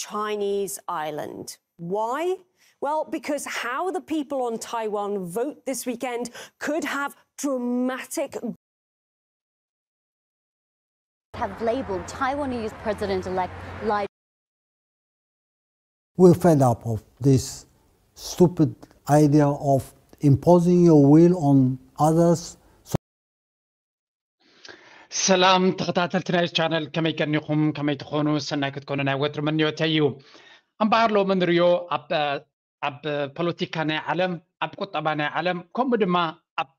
Chinese island. Why? Well, because how the people on Taiwan vote this weekend could have dramatic Have labeled Taiwanese President-elect Lai. We're fed up of this stupid idea of imposing your will on others. ሰላም ተኸታተልቲ ናይ ቻነል፣ ከመይ ቀኒኹም? ከመይ ትኾኑ? ሰናይ ክትኮኑ ናይ ወትሩ ምንዮተይ እዩ። እምበኣር ሎሚ ንሪኦ ኣብ ኣብ ፖለቲካ ናይ ዓለም፣ ኣብ ቁጠባ ናይ ዓለም፣ ከምኡ ድማ ኣብ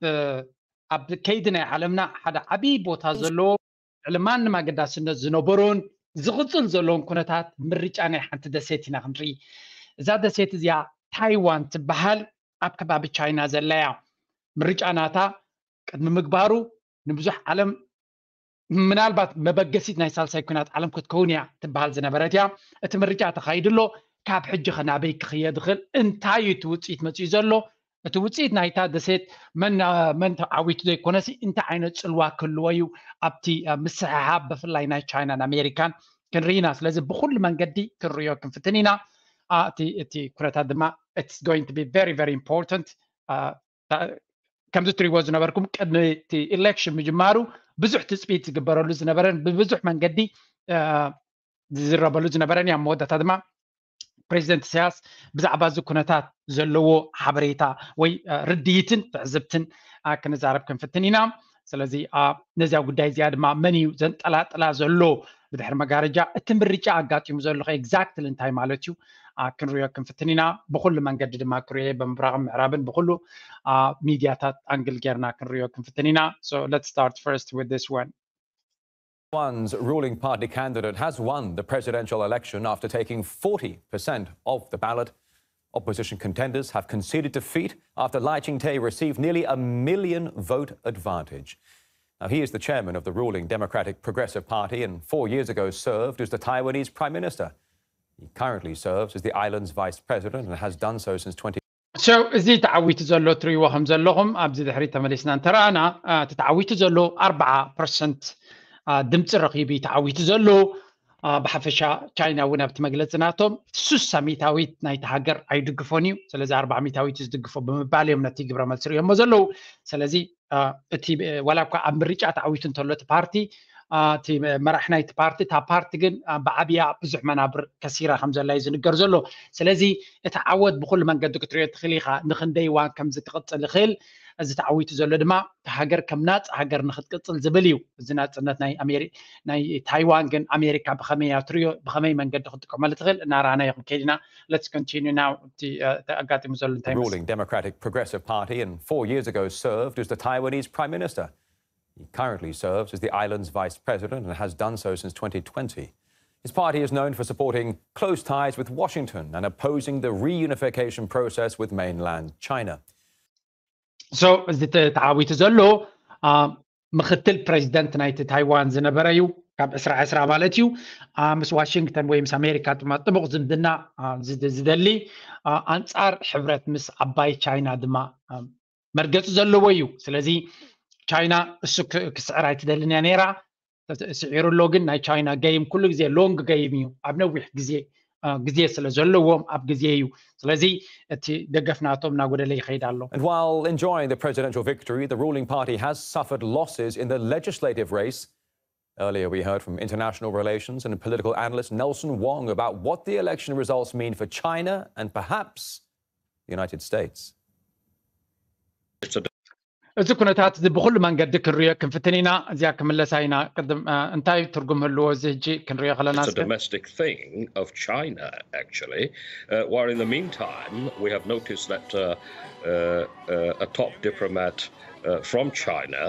ኣብ ከይዲ ናይ ዓለምና ሓደ ዓብዪ ቦታ ዘለዎ፣ ልዕሊ ማንም ኣገዳስነት ዝነበሮን ዝቕፅል ዘለውን ኩነታት ምርጫ ናይ ሓንቲ ደሴት ኢና ክንርኢ። እዛ ደሴት እዚኣ ታይዋን ትበሃል፣ ኣብ ከባቢ ቻይና ዘላ እያ። ምርጫ ናታ ቅድሚ ምግባሩ ንብዙሕ ዓለም ምናልባት መበገሲት ናይ ሳልሳይ ኩናት ዓለም ክትከውን እያ ትበሃል ዝነበረት እያ። እቲ ምርጫ ተኻይዱ ኣሎ። ካብ ሕጂ ኸ ናበይ ክኽየድ ይኽእል? እንታይ እዩ እቲ ውፅኢት መፂኡ ዘሎ? እቲ ውፅኢት ናይታ ደሴት መን መን ተዓዊቱ ዘይኮነሲ እንታይ ዓይነት ፅልዋ ክህልዎ እዩ ኣብቲ ምስሕሓብ ብፍላይ ናይ ቻይናን ኣሜሪካን ክንርኢ ኢና። ስለዚ ብኩሉ መንገዲ ክንርእዮ ክንፍትን ኢና። እቲ እቲ ኩነታት ድማ it's going to be very very important። ከምዚ ትሪእዎ ዝነበርኩም ቅድሚ እቲ ኢሌክሽን ምጅማሩ ብዙሕ ትፅቢት ዝግበረሉ ዝነበረን ብብዙሕ መንገዲ ዝዝረበሉ ዝነበረን እዩ። ኣብ መወዳእታ ድማ ፕሬዚደንት ኢሳያስ ብዛዕባ እዚ ኩነታት ዘለዎ ሓበሬታ ወይ ርድይትን ትዕዝብትን ክንዛረብ ክንፍትን ኢና። ስለዚ ነዚያ ጉዳይ እዚኣ ድማ መን እዩ ዘንጠላጥላ ዘሎ ብድሕሪ መጋረጃ፣ እቲ ምርጫ ኣጋጢሙ ዘሎ ከ exactly እንታይ ማለት እዩ ክንሪኦ ክንፍትን ኢና። ብኩሉ መንገዲ ድማ ክሪኦ ብምብራቕን ምዕራብን ብኩሉ ሚድያታት ኣንግል ጌርና ክንሪኦ ክንፍትን ኢና። So let's start first with this one. One's ruling party candidate has won the presidential election after taking forty percent of the ballot. Opposition contenders have conceded defeat after Lai Ching-te received nearly a million vote advantage. Now, he is the chairman of the ruling Democratic Progressive Party and four years ago served as the Taiwanese Prime Minister. He currently serves as the island's vice president and has done so since twenty. So እዚ ተዓዊቱ ዘሎ ትሪእዎ ከም ዘለኹም ኣብዚ ድሕሪ ተመሊስና እንተረኣና እቲ ተዓዊቱ ዘሎ ኣርባዓ ፐርሰንት ድምፂ ረኺቡ እዩ ተዓዊቱ ዘሎ። ብሓፈሻ ቻይና እውን ኣብቲ መግለፂ ናቶም ሱሳ ሚታዊት ናይቲ ሃገር ኣይድግፎን እዩ። ስለዚ ኣርባዓ ሚታዊት ዝድግፎ ብምባል እዮም ነቲ ግብረ መልሲ ርእዮሞ ዘለዉ። ስለዚ እቲ ዋላ እኳ ኣብ ምርጫ ተዓዊቱ እንተሎ እቲ ፓርቲ እቲ መራሕ ናይቲ ፓርቲ እታ ፓርቲ ግን ብዓብያ ብዙሕ መናብር ከሲራ ከም ዘላ እዩ ዝንገር ዘሎ። ስለዚ እቲ ዓወት ብኩሉ መንገዲ ክትሪኦ ትኽእል ኢኻ። ንክንደይ እዋን ከምዚ ክቕፅል ይኽእል፣ እዚ ተዓዊቱ ዘሎ ድማ እታ ሃገር ከም ናፃ ሃገር ንክትቅፅል ዝብል እዩ። እዚ ናፅነት ናይ ኣሜሪ ናይ ታይዋን ግን ኣሜሪካ ብኸመይ እያ ትሪኦ? ብኸመይ መንገዲ ክትጥቀመሉ ትኽእል? እናረኣናዮ ክንከይድ ኢና። Let's continue now. እቲ ኣጋጢሙ ዘሎ እንታይ ይመስል? Ruling Democratic Progressive Party and four years ago served as the Taiwanese Prime Minister. He currently serves as the island's vice president and has done so since twenty twenty. His party is known for supporting close ties with Washington and opposing the reunification process with mainland China. So እዚ ተዓዊቱ ዘሎ ምክትል ፕሬዚደንት ናይቲ ታይዋን ዝነበረ እዩ። ካብ ዕስራ ዕስራ ማለት እዩ። ምስ ዋሽንግተን ወይ ምስ ኣሜሪካ ድማ ጥቡቕ ዝምድና ዝደሊ፣ ኣንፃር ሕብረት ምስ ዓባይ ቻይና ድማ መርገፂ ዘለዎ እዩ። ስለዚ ቻይና እሱ ክስዕር ኣይትደልን እያ ነይራ። ስዒሩ ኣሎ። ግን ናይ ቻይና ገይም ኩሉ ግዜ ሎንግ ገይም እዩ። ኣብ ነዊሕ ግዜ ግዜ ስለ ዘለዎም ኣብ ግዜ እዩ። ስለዚ እቲ ደገፍ ናቶም እናጎደለ ይኸይድ ኣሎ። And while enjoying the presidential victory, the ruling party has suffered losses in the legislative race. Earlier, we heard from international relations and political analyst Nelson Wong about what the election results mean for China and perhaps the United States. እዚ ኩነታት እዚ ብኩሉ መንገዲ ክንሪኦ ክንፍትን ኢና። እዚኣ ክምለሳ ኢና። ቅድም እንታይ ትርጉም ህልዎ እዚ ሕጂ ክንሪኦ ከለና It's a domestic thing of China, actually. Uh, while in the meantime, we have noticed that uh, uh, uh, a top diplomat uh, from China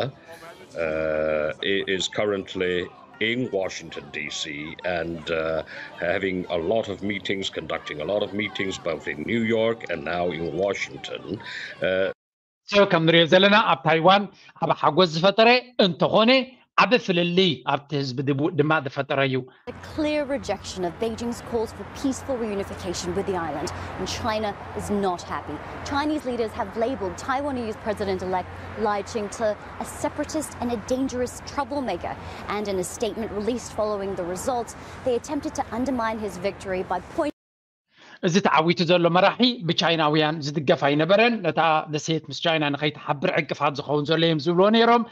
uh, is currently in Washington, D C, and uh, having a lot of meetings, conducting a lot of meetings, both in New York and now in Washington. Uh, So ከም ንሪኦ ዘለና ኣብ ታይዋን ዓብ ሓጎስ ዝፈጠረ እንተኾነ ዓቢ ፍልልይ ኣብቲ ህዝቢ ድቡ- ድማ ዝፈጠረ እዩ። A clear rejection of Beijing's calls for peaceful reunification with the island, and China is not happy. Chinese leaders have labeled Taiwanese President-elect Lai Ching-te a separatist and a dangerous troublemaker, and in a statement released following the results, they attempted to undermine his victory by pointing እዚ ተዓዊቱ ዘሎ መራሒ ብቻይናውያን ዝድገፍ ኣይነበረን። ነታ ደሴት ምስ ቻይና ንኸይትሓብር ዕንቅፋት ዝኸውን ዘሎ እዮም ዝብልዎ ነይሮም።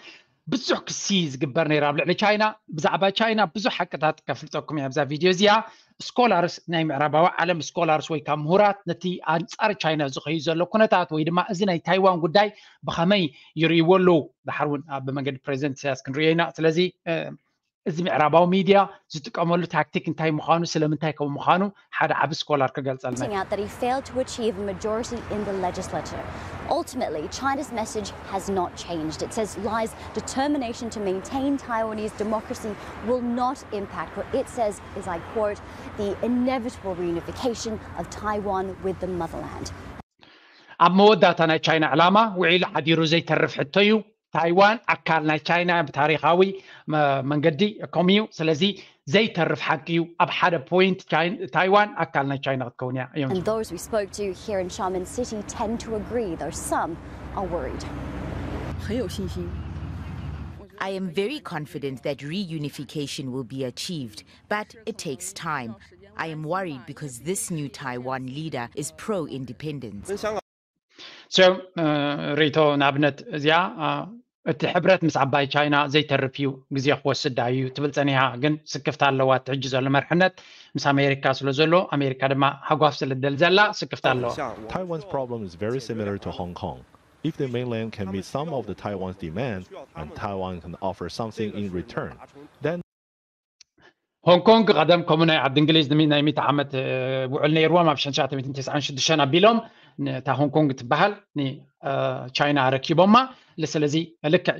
ብዙሕ ክሲ ዝግበር ነይሩ ኣብ ልዕሊ ቻይና። ብዛዕባ ቻይና ብዙሕ ሓቅታት ከፍልጠኩም እየ ኣብዛ ቪድዮ እዚኣ። ስኮላርስ፣ ናይ ምዕራባዊ ዓለም ስኮላርስ ወይ ካብ ምሁራት ነቲ ኣንጻር ቻይና ዝኸዩ ዘሎ ኩነታት ወይ ድማ እዚ ናይ ታይዋን ጉዳይ ብኸመይ ይርእይዎ ኣለዉ? ድሓር እውን ኣብ ብመንገዲ ፕሬዚደንት ኢሳያስ ክንርእዮ ኢና። ስለዚ እዚ ምዕራባዊ ሚድያ ዝጥቀመሉ ታክቲክ እንታይ ምዃኑ፣ ስለምንታይ ከም ምዃኑ ሓደ ዓቢ ስኮላር ክገልጸልና እዩ። Pointing out that he failed to achieve a majority in the legislature. Ultimately, China's message has not changed. It says Lai's determination to maintain Taiwanese democracy will not impact what it says is, I quote, the inevitable reunification of Taiwan with the motherland. ኣብ መወዳእታ ናይ ቻይና ዕላማ ውዒሉ ሓዲሩ ዘይተርፍ ሕቶ እዩ። ታይዋን ኣካል ናይ ቻይና ብታሪኻዊ መ- መንገዲ ከምኡ እዩ። ስለዚ ዘይተርፍ ሓቂ እዩ። ኣብ ሓደ ፖይንት ቻይ- ታይዋን ኣካል ናይ ቻይና ክትከውን እያ እዮም And those we spoke to here in Xiamen City tend to agree, though some are worried. 很有信心。 I am very confident that reunification will be achieved, but it takes time. I am worried because this new Taiwan leader is pro independence. So ርእቶ ንኣብነት እዚኣ እቲ ሕብረት ምስ ዓባይ ቻይና ዘይተርፍ እዩ፣ ግዜ ክወስድ ዳዩ እዩ ትብል ጸኒሓ። ግን ስክፍታ ኣለዋ። እቲ ሕጂ ዘሎ መርሕነት ምስ ኣሜሪካ ስለ ዘሎ፣ ኣሜሪካ ድማ ሃጓፍ ስለ ትደል ዘላ ስክፍታ ኣለዋ። Taiwan's problem is very similar to Hong Kong. If the mainland can meet some of the Taiwan's demand and Taiwan can offer something in return, then ሆንግ ኮንግ ቀደም ከምኡ ናይ ዓዲ እንግሊዝ ንሚ- ናይ ሚእቲ ዓመት ውዕል ነይርዎም ኣብ ሽሕን ትሽዓተ ሚእትን ተስዓን ሽዱሽተን ኣቢሎም ነታ ሆንግ ኮንግ ትበሃል ንቻይና ኣረኪቦማ። ስለዚ ልክዕ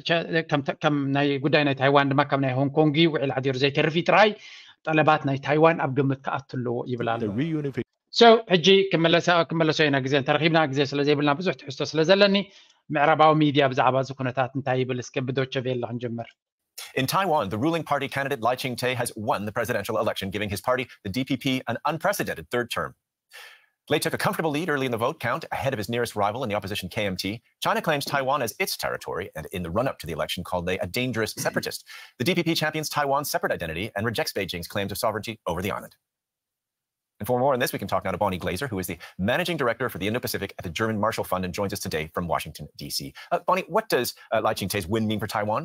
ከም ናይ ጉዳይ ናይ ታይዋን ድማ ከም ናይ ሆንግ ኮንግ ውዕል ዓዲሩ ዘይተርፍ እዩ ጥራይ ጠለባት ናይ ታይዋን ኣብ ግምት ክኣቱ ኣለዎ ይብል ኣሎ። So ሕጂ ክመለሶ ኢና ግዜ እንተረኪብና ግዜ ስለዘይብልና ብዙሕ ትሕዝቶ ስለዘለኒ ምዕራባዊ ሚድያ ብዛዕባ እዚ ኩነታት እንታይ ይብል እስከ ብዶቸ ቬለ ክንጀምር። In Taiwan, the ruling party candidate Lai Ching-te has won the presidential election, giving his party, the D P P, an unprecedented third term. Lei took a comfortable lead early in the vote count, ahead of his nearest rival in the opposition K M T. China claims Taiwan as its territory, and in the run-up to the election called Lei a dangerous separatist. The D P P champions Taiwan's separate identity and rejects Beijing's claims of sovereignty over the island. And for more on this, we can talk now to Bonnie Glaser, who is the managing director for the Indo-Pacific at the German Marshall Fund and joins us today from Washington, D C. Uh, Bonnie, what does uh, Lai Ching-te's win mean for Taiwan?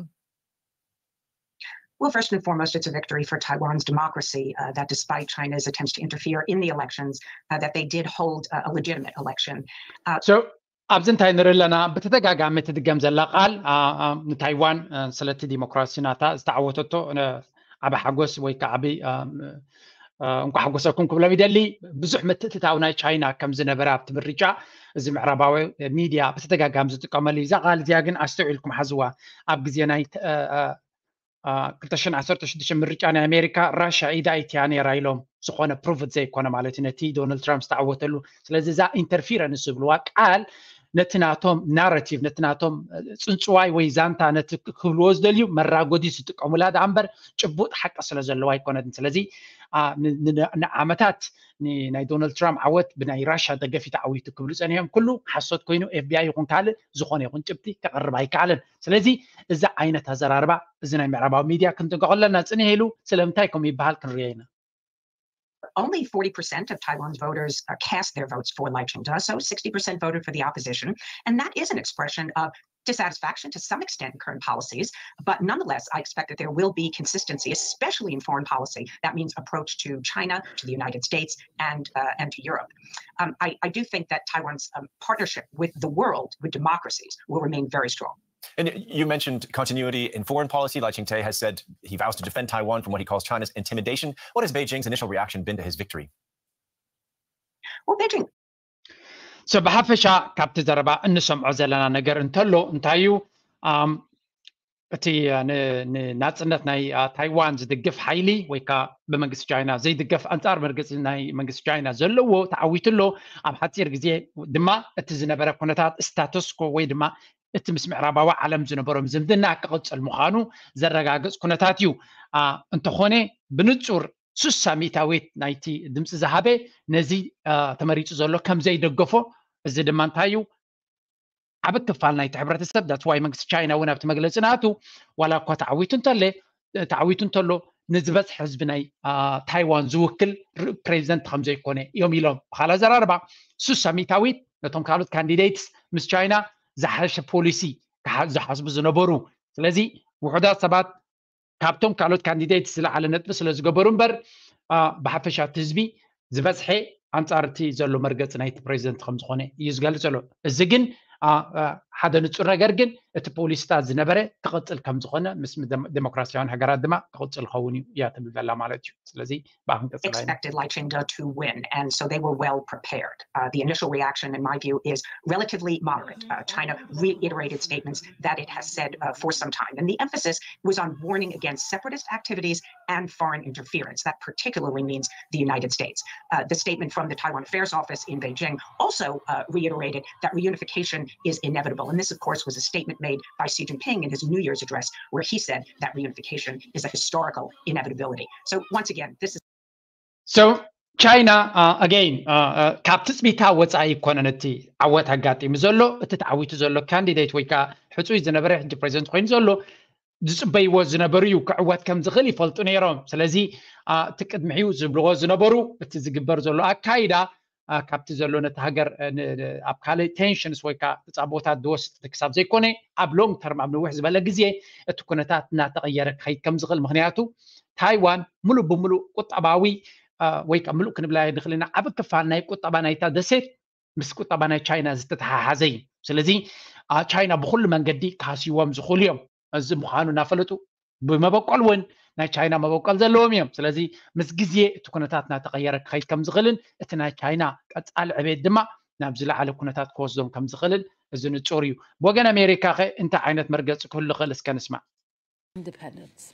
Well, first and foremost, it's a victory for Taiwan's democracy uh, that despite China's attempts to interfere in the elections, uh, that they did hold uh, a legitimate election. Uh, So ኣብዚ እንታይ ንርኢ ኣለና? ብተደጋጋሚ ትድገም ዘላ ቃል ንታይዋን ስለቲ ዲሞክራሲ ናታ ዝተዓወተቶ ዓቢ ሓጎስ ወይ ከዓ ዓቢ እንኳ ሓጎሰኩም ክብሎም ይደሊ። ብዙሕ ምትእትታው ናይ ቻይና ከም ዝነበረ ኣብቲ ምርጫ እዚ ምዕራባዊ ሚድያ ብተደጋጋሚ ዝጥቀመሉ እዩ። እዛ ቃል እዚኣ ግን ኣስተውዒልኩም ሓዝዋ። ኣብ ግዜ ናይ ክልተ ሽሕን ዓሰርተ ሽዱሽተ ምርጫ ናይ ኣሜሪካ ራሻ ኢዳ ኣይትያ ነይራ ኢሎም ዝኾነ ፕሩቭድ ዘይኮነ ማለት እዩ ነቲ ዶናልድ ትራምፕ ዝተዓወተሉ። ስለዚ እዛ ኢንተርፊረንስ ዝብልዋ ቃል ነቲ ናቶም ናራቲቭ ነቲ ናቶም ፅንፅዋይ ወይ ዛንታ ነቲ ክብልዎ ዝደልዩ መራጎዲ ዝጥቀሙላ ደኣ እምበር ጭቡጥ ሓቂ ስለ ዘለዋ ኣይኮነትን። ስለዚ ንዓመታት ናይ ዶናልድ ትራምፕ ዓወት ብናይ ራሻ ደገፊ ተዓዊቱ ክብሉ ፀኒሖም። ኩሉ ሓሶት ኮይኑ ኤፍቢኣይ ይኹን ካልእ ዝኾነ ይኹን ጭብጢ ከቕርብ ኣይከኣለን። ስለዚ እዚ ዓይነት ኣዘራርባ እዚ ናይ ምዕራባዊ ሚድያ ክንጥንቀቕ ኣለና። ፅንሕ ኢሉ ስለምንታይ ከምኡ ይበሃል ክንሪኦ ኢና። Only forty percent of Taiwan's voters uh, cast their votes for Lai Ching-te, so sixty percent voted for the opposition, and that is an expression of dissatisfaction to some extent in current policies, but nonetheless, I expect that there will be consistency, especially in foreign policy. That means approach to China, to the United States, and uh, and to Europe. Um, I, I do think that Taiwan's um, partnership with the world, with democracies, will remain very strong. And you mentioned continuity in foreign policy. Lai Ching-te has said he vows to defend Taiwan from what he calls China's intimidation. What has Beijing's initial reaction been to his victory? Well, Beijing So ብሓፈሻ ካብቲ ዘረባ እንሰምዖ ዘለና ነገር እንተሎ እንታይ እዩ እቲ ንናፅነት ናይ ታይዋን ዝድግፍ ሓይሊ ወይ ከዓ ብመንግስቲ ቻይና ዘይድገፍ ኣንፃር መርገፂ ናይ መንግስቲ ቻይና ዘለዎ ተዓዊቱ ኣሎ። ኣብ ሓፂር ግዜ ድማ እቲ ዝነበረ ኩነታት ስታተስኮ ወይ ድማ እቲ ምስ ምዕራባዊ ዓለም ዝነበሮም ዝምድና ክቕፅል ምዃኑ ዘረጋግፅ ኩነታት እዩ። እንተኾነ ብንፁር ስሳ ሚእታዊት ናይቲ ድምፂ ዝሃበ ነዚ ተመሪፁ ዘሎ ከም ዘይደገፎ፣ እዚ ድማ እንታይ እዩ? ዓብ ክፋል ናይቲ ሕብረተሰብ that's why መንግስቲ ቻይና እውን ኣብቲ መግለፂ ናቱ ዋላ እኳ ተዓዊቱ እንተለ ተዓዊቱ እንተሎ ንዝበዝሐ ህዝቢ ናይ ታይዋን ዝውክል ፕሬዚደንት ከም ዘይኮነ እዮም ኢሎም። ብካል ኣዘራርባ ስሳ ሚእታዊት ነቶም ካልኦት ካንዲዴትስ ምስ ቻይና ዝሓሸ ፖሊሲ ዝሓስቡ ዝነበሩ፣ ስለዚ ውሑዳት ሰባት ካብቶም ካልኦት ካንዲዴትስ ዝለዓለ ነጥቢ ስለ ዝገበሩ እምበር ብሓፈሻ እቲ ህዝቢ ዝበዝሐ ኣንፃር እቲ ዘሎ መርገፂ ናይቲ ፕሬዚደንት ከም ዝኾነ እዩ ዝገልፅ ዘሎ። እዚ ግን ሓደ ንፁር ነገር ግን እቲ ፖሊሲታት ዝነበረ ክቕፅል ከም ዝኾነ ምስ ዴሞክራሲያውያን ሃገራት ድማ ክቕፅል ክኸውን እዩ እያ ትብል ዘላ ማለት እዩ። ስለዚ ብኣክንቀፅላ expected Lai Ching-te to win, and so they were well prepared. Uh, the initial reaction, in my view, is relatively moderate. Uh, China reiterated statements that it has said uh, for some time, and the emphasis was on warning against separatist activities and foreign interference. That particularly means the United States. Uh, the statement from the Taiwan Affairs Office in Beijing also uh, reiterated that reunification is inevitable. And this, of course, was a statement made by Xi Jinping in his New Year's address, where he said that reunification is a historical inevitability. So, once again, this is So, ቻይና ኣገይን ካብ ትፅቢታ ወፃኢ ይኮነን እቲ ዓወት ኣጋጢሙ ዘሎ። እቲ ተዓዊቱ ዘሎ ካንዲዴት ወይ ከዓ ሕፁይ ዝነበረ ሕጂ ፕሬዚደንት ኮይኑ ዘሎ ዝፅበይዎ ዝነበሩ እዩ። ክዕወት ከም ዝኽእል ይፈልጡ ነይሮም። ስለዚ እቲ ቅድሚሒው ዝብልዎ ዝነበሩ እቲ ዝግበር ዘሎ ኣካይዳ ካብቲ ዘሎ ነቲ ሃገር ኣብ ካልእ ቴንሽንስ ወይ ከዓ ተፃቦታት ዝወስድ ክሳብ ዘይኮነ ኣብ ሎንግ ተርም ኣብ ነዊሕ ዝበለ ግዜ እቲ ኩነታት እናተቐየረ ክኸይድ ከም ዝኽእል፣ ምክንያቱ ታይዋን ሙሉእ ብሙሉእ ቁጠባዊ ወይ ከዓ ሙሉእ ክንብላ ንኽእል ኢና፣ ዓብ ክፋል ናይ ቁጠባ ናይታ ደሴት ምስ ቁጠባ ናይ ቻይና ዝተተሓሓዘ እዩ። ስለዚ ቻይና ብኩሉ መንገዲ ክሃስይዎም ዝኽእሉ እዮም። እዚ ምዃኑ እናፈለጡ ብመበቆል እውን ናይ ቻይና መበቆል ዘለዎም እዮም። ስለዚ ምስ ግዜ እቲ ኩነታት እናተቐየረ ክኸይድ ከም ዝኽእልን እቲ ናይ ቻይና ቀፃሊ ዕቤት ድማ ናብ ዝለዓለ ኩነታት ክወስዶም ከም ዝኽእልን እዚ ንፁር እዩ። ብወገን ኣሜሪካ ኸ እንታይ ዓይነት መርገፂ ክህሉ ይኽእል? እስከ ንስማዕ። Independence.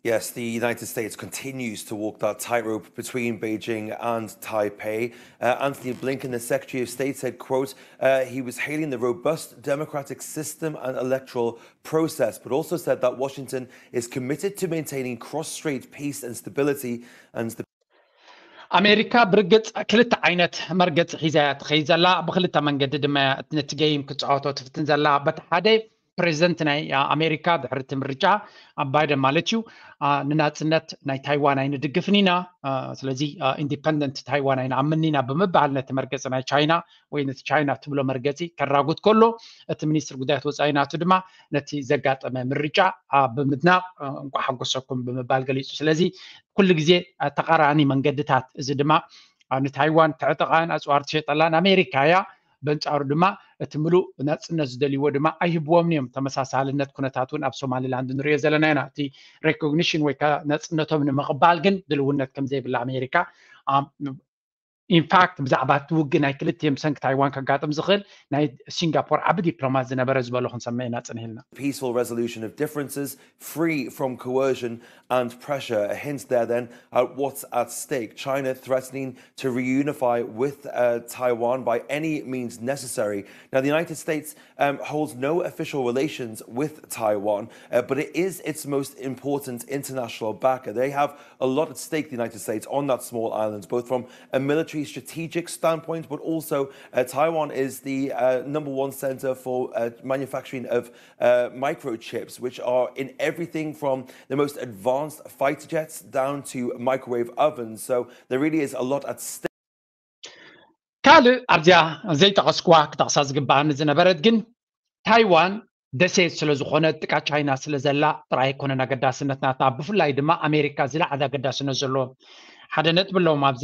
Yes, the United States continues to walk that tightrope between Beijing and Taipei. Uh, Antony Blinken, the Secretary of State, said, quote, uh, he was hailing the robust democratic system and electoral process, but also said that Washington is committed to maintaining cross-strait peace and stability and the ኣሜሪካ ብርግፅ ክልተ ዓይነት መርገፂ ሒዛ እያ ትኸይድ ዘላ። ብክልተ መንገዲ ድማ ነቲ ገይም ክትፃወቶ ትፍትን ዘላ። በቲ ሓደ ፕሬዚደንት ናይ ኣሜሪካ ድሕሪ እቲ ምርጫ ባይደን ማለት እዩ ንናፅነት ናይ ታይዋን ኣይንድግፍን ኢና፣ ስለዚ ኢንዲፐንደንት ታይዋን ኣይንኣምንን ኢና ብምባል ነቲ መርገፂ ናይ ቻይና ወይ ነቲ ቻይና ትብሎ መርገፂ ከራጉድ ከሎ እቲ ሚኒስትር ጉዳያት ወፃኢ ናቱ ድማ ነቲ ዘጋጠመ ምርጫ ብምድናቕ እንኳዕ ሓጎሰኩም ብምባል ገሊፁ። ስለዚ ኩሉ ግዜ ተቓራኒ መንገድታት፣ እዚ ድማ ንታይዋን ተዕጥቓን ኣፅዋር ትሸጠላን ኣሜሪካ እያ። በንፃሩ ድማ እቲ ምሉእ ናፅነት ዝደልይዎ ድማ ኣይህብዎምን እዮም። ተመሳሳልነት ኩነታት እውን ኣብ ሶማሊላንድ ንሪኦ ዘለና ኢና። እቲ ሬኮግኒሽን ወይ ከዓ ናፅነቶም ንምቕባል ግን ድልውነት ከም ዘይብላ ኣሜሪካ ኢንፋክት ብዛዕባ እቲ ውግእ ናይ ክልቲኦም ብሰንኪ ታይዋን ከጋጥም ዝኽእል ናይ ሲንጋፖር ዓቢ ዲፕሎማት ዝነበረ ዝበሎ ክንሰምዕ ኢና ጽኒህልና። Peaceful resolution of differences, free from coercion and pressure. A hint there then at what's at stake. China threatening to reunify with uh, Taiwan by any means necessary. Now, the United States um, holds no official relations with Taiwan, uh, but it is its most important international backer. They have a lot at stake, the United States, on that small island, both from a military strategic standpoint, but also uh, Taiwan is the uh, number one center for uh, manufacturing of uh, microchips, which are in everything from the most advanced fighter jets down to microwave ovens. So there really is a lot at stake. ካልእ ኣብዚኣ ዘይጠቐስኩዋ ክጠቕሳ ዝግባኣኒ ዝነበረት ግን ታይዋን ደሴት ስለ ዝኾነ ጥቃ ቻይና ስለ ዘላ ጥራይ ኣይኮነን ኣገዳስነት ናታ። ብፍላይ ድማ ኣሜሪካ ዝለዓለ ኣገዳስነት ዘለዎ ሓደ ነጥቢ ኣለዎም ኣብዚ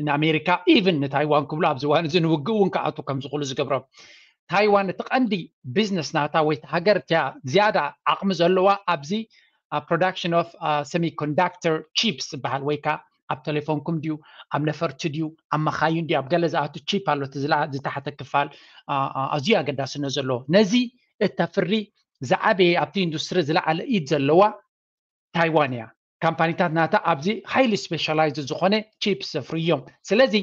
ንኣሜሪካ ኢቭን ንታይዋን ክብሉ ኣብዚ እዋን እዚ ንውግእ እውን ክኣቱ ከም ዝኽእሉ ዝገብሮም። ታይዋን እቲ ቀንዲ ቢዝነስ ናታ ወይ ሃገር እቲያ ዝያዳ ዓቕሚ ዘለዋ ኣብዚ production of semiconductor chips ዝበሃል ወይ ከዓ ኣብ ቴሌፎንኩም ድዩ ኣብ ነፈርቲ ድዩ ኣብ መኻይን ድዩ ኣብ ገለ ዝኣቱ ቺፕ ኣሎ። እቲ ዝታሕተ ክፋል ኣዝዩ ኣገዳስነት ዘለዎ ነዚ እተፍሪ ዝዓበየ ኣብቲ ኢንዱስትሪ ዝለዓለ ኢድ ዘለዋ ታይዋን እያ። ካምፓኒታት ናታ ኣብዚ highly specialized ዝኾነ ቺፕ ዘፍርዩ እዮም። ስለዚ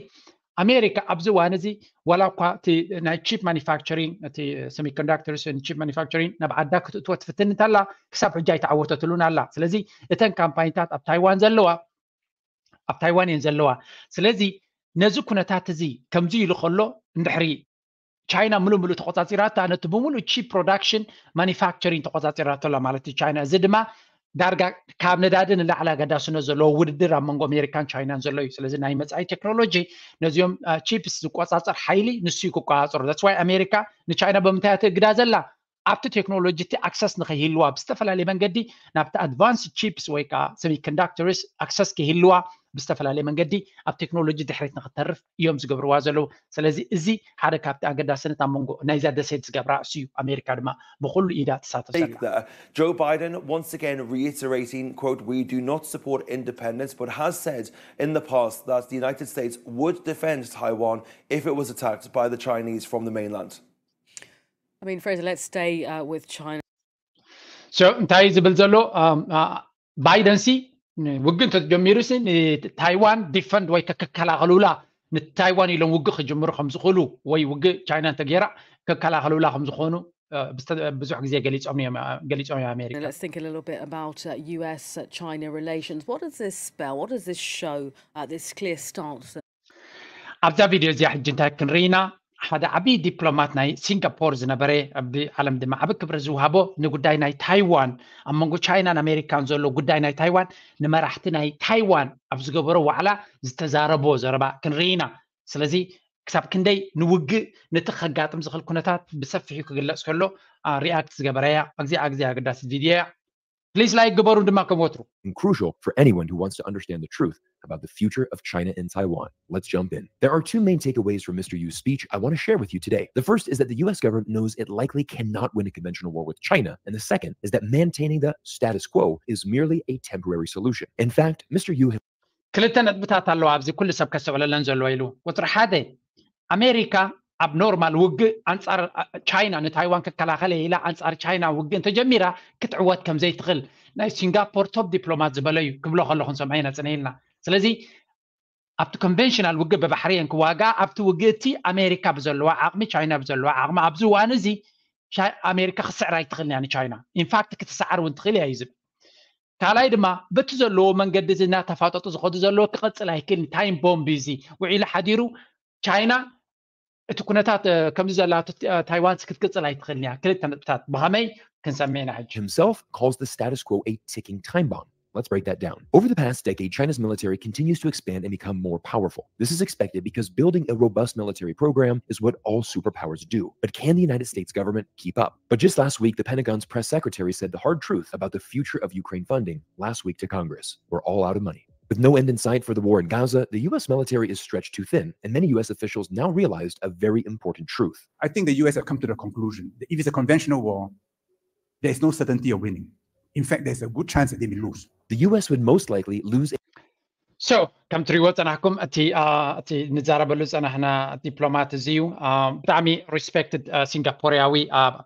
ኣሜሪካ ኣብዚ እዋን እዚ ዋላ እኳ እቲ ናይ chip manufacturing፣ እቲ semiconductors chip manufacturing ናብ ዓዳ ክትእትዎ ትፍትን እንተላ፣ ክሳብ ሕጂ ኣይተዓወተትሉን ኣላ። ስለዚ እተን ካምፓኒታት ኣብ ታይዋን ዘለዋ ኣብ ታይዋን እየን ዘለዋ። ስለዚ ነዚ ኩነታት እዚ ከምዚ ኢሉ ከሎ እንድሕሪ ቻይና ምሉእ ምሉእ ተቆጻጺራታ፣ ነቲ ብምሉእ chip production manufacturing ተቆጻጺራቶ ኣላ ማለት እዩ ቻይና። እዚ ድማ ዳርጋ ካብ ነዳዲ ንላዕሊ ኣገዳስነት ዘለዎ ውድድር ኣብ መንጎ ኣሜሪካን ቻይናን ዘሎ እዩ። ስለዚ ናይ መጻኢ ቴክኖሎጂ ነዚኦም chips ዝቆጻጸር ሓይሊ ንሱ እዩ ክቆጻጸሩ። That's why ኣሜሪካ ንቻይና ብምንታይ እያ ትእግዳ ዘላ? ኣብቲ ቴክኖሎጂ እቲ ኣክሰስ ንኸይህልዋ ብዝተፈላለየ መንገዲ ናብቲ advanced chips ወይ ከዓ semiconductors ኣክሰስ ከይህልዋ ብዝተፈላለየ መንገዲ ኣብ ቴክኖሎጂ ድሕሪት ንክተርፍ እዮም ዝገብርዋ ዘለዉ። ስለዚ እዚ ሓደ ካብቲ ኣገዳስነት ኣብ መንጎ ናይዛ ደሴት ዝገብራ እሱ እዩ። ኣሜሪካ ድማ ብኩሉ ኢዳ ትሳተፍ ዘላ። Joe Biden once again reiterating, quote, "We do not support independence," but has said in the past that the United States would defend Taiwan if it was attacked by the Chinese from the mainland. I mean, Fraser, let's stay uh, with China. So እንታይ ዝብል ዘሎ ባይደን ሲ ውግእ እንተጀሚሩ ሲ ንታይዋን ዲፈንድ ወይ ከከላኸሉላ ንታይዋን ኢሎም ውግእ ክጅምሩ ከምዝኽእሉ ወይ ውግእ ቻይና እንተገይራ ከከላኸሉላ ከምዝኾኑ ብዙሕ ግዜ ገሊፆም እዮም ኣሜሪካ። Let's think a little bit about uh, U S uh, China relations. What does this spell? What does this show? Uh, this clear stance. ኣብዛ ቪድዮ እዚኣ ሕጂ እንታይ ክንርኢና ሓደ ዓብዪ ዲፕሎማት ናይ ሲንጋፖር ዝነበረ ኣብ ዓለም ድማ ዓብ ክብሪ ዝውሃቦ ንጉዳይ ናይ ታይዋን ኣብ መንጎ ቻይናን ኣሜሪካን ዘሎ ጉዳይ ናይ ታይዋን ንመራሕቲ ናይ ታይዋን ኣብ ዝገበሮ ዋዕላ ዝተዛረቦ ዘረባ ክንርኢ ኢና። ስለዚ ክሳብ ክንደይ ንውግእ ነቲ ከጋጥም ዝኽእል ኩነታት ብሰፊሑ ክግለጽ ከሎ ሪኣክት ዝገበረያ። ኣግዚኣ ኣግዚኣ ኣገዳሲት ቪድዮ እያ። ፕሊስ ላይክ ግበሩ ድማ ከም ወትሩ። And crucial for anyone who wants to understand the truth about the future of China and Taiwan. Let's jump in. There are two main takeaways from Mister Yu's speech I want to share with you today. The first is that the U S government knows it likely cannot win a conventional war with China, and the second is that maintaining the status quo is merely a temporary solution. In fact, Mister Yu ክልተ ነጥብታት ኣለዋ ኣብዚ ኩሉ ሰብ ከስተውዕለለን ዘለዎ ኢሉ። ቁፅሪ ሓደ ኣሜሪካ ኣብ ኖርማል ውግእ ኣንፃር ቻይና ንታይዋን ክከላኸል እየ ኢላ ኣንፃር ቻይና ውግእ እንተጀሚራ ክትዕወት ከም ዘይትኽእል ናይ ሲንጋፖር ቶፕ ዲፕሎማት ዝበሎ እዩ ክብሎ ከለኹ ንሰምዖ ኢና ፅነ ኢልና። ስለዚ ኣብቲ ኮንቨንሽናል ውግእ ብባሕሪ እየን ክዋግኣ ኣብቲ ውግእ እቲ ኣሜሪካ ብዘለዋ ዓቕሚ ቻይና ብዘለዋ ዓቕሚ ኣብዚ እዋን እዚ ኣሜሪካ ክትስዕር ኣይትኽእልን እያ ንቻይና። ኢንፋክት ክትሰዓር እውን ትኽእል እያ እዩ ዝብል። ካልኣይ ድማ በቲ ዘለዎ መንገዲ እዚ እናተፋጠጡ ዝኸዱ ዘለዎ ክቐፅል ኣይክእልን። ታይም ቦምብ እዚ ውዒሉ ሓዲሩ ቻይና እቲ ኩነታት ከምዚ ዘላ ታይዋን ክትቅፅል ኣይትኽእልን እያ። ክልተ ነጥብታት ብኸመይ ክንሰምዕ ኢና ሕጂ። himself calls the status quo a ticking time bomb. Let's break that down. Over the past decade, China's military continues to expand and become more powerful. This is expected because building a robust military program is what all superpowers do. But can the United States government keep up? But just last week, the Pentagon's press secretary said the hard truth about the future of Ukraine funding last week to Congress. We're all out of money. With no end in sight for the war in Gaza, the U S military is stretched too thin, and many U S officials now realized a very important truth. I think the U S have come to the conclusion that if it's a conventional war, there's no certainty of winning. In fact, there's a good chance that they may lose. The U S would most likely lose. So ከም ትሪእዎ ፀናሕኩም እቲ እቲ ንዛረበሉ ዝፀናሕና ዲፕሎማት እዚ እዩ። ብጣዕሚ ሪስፔክትድ ሲንጋፖርያዊ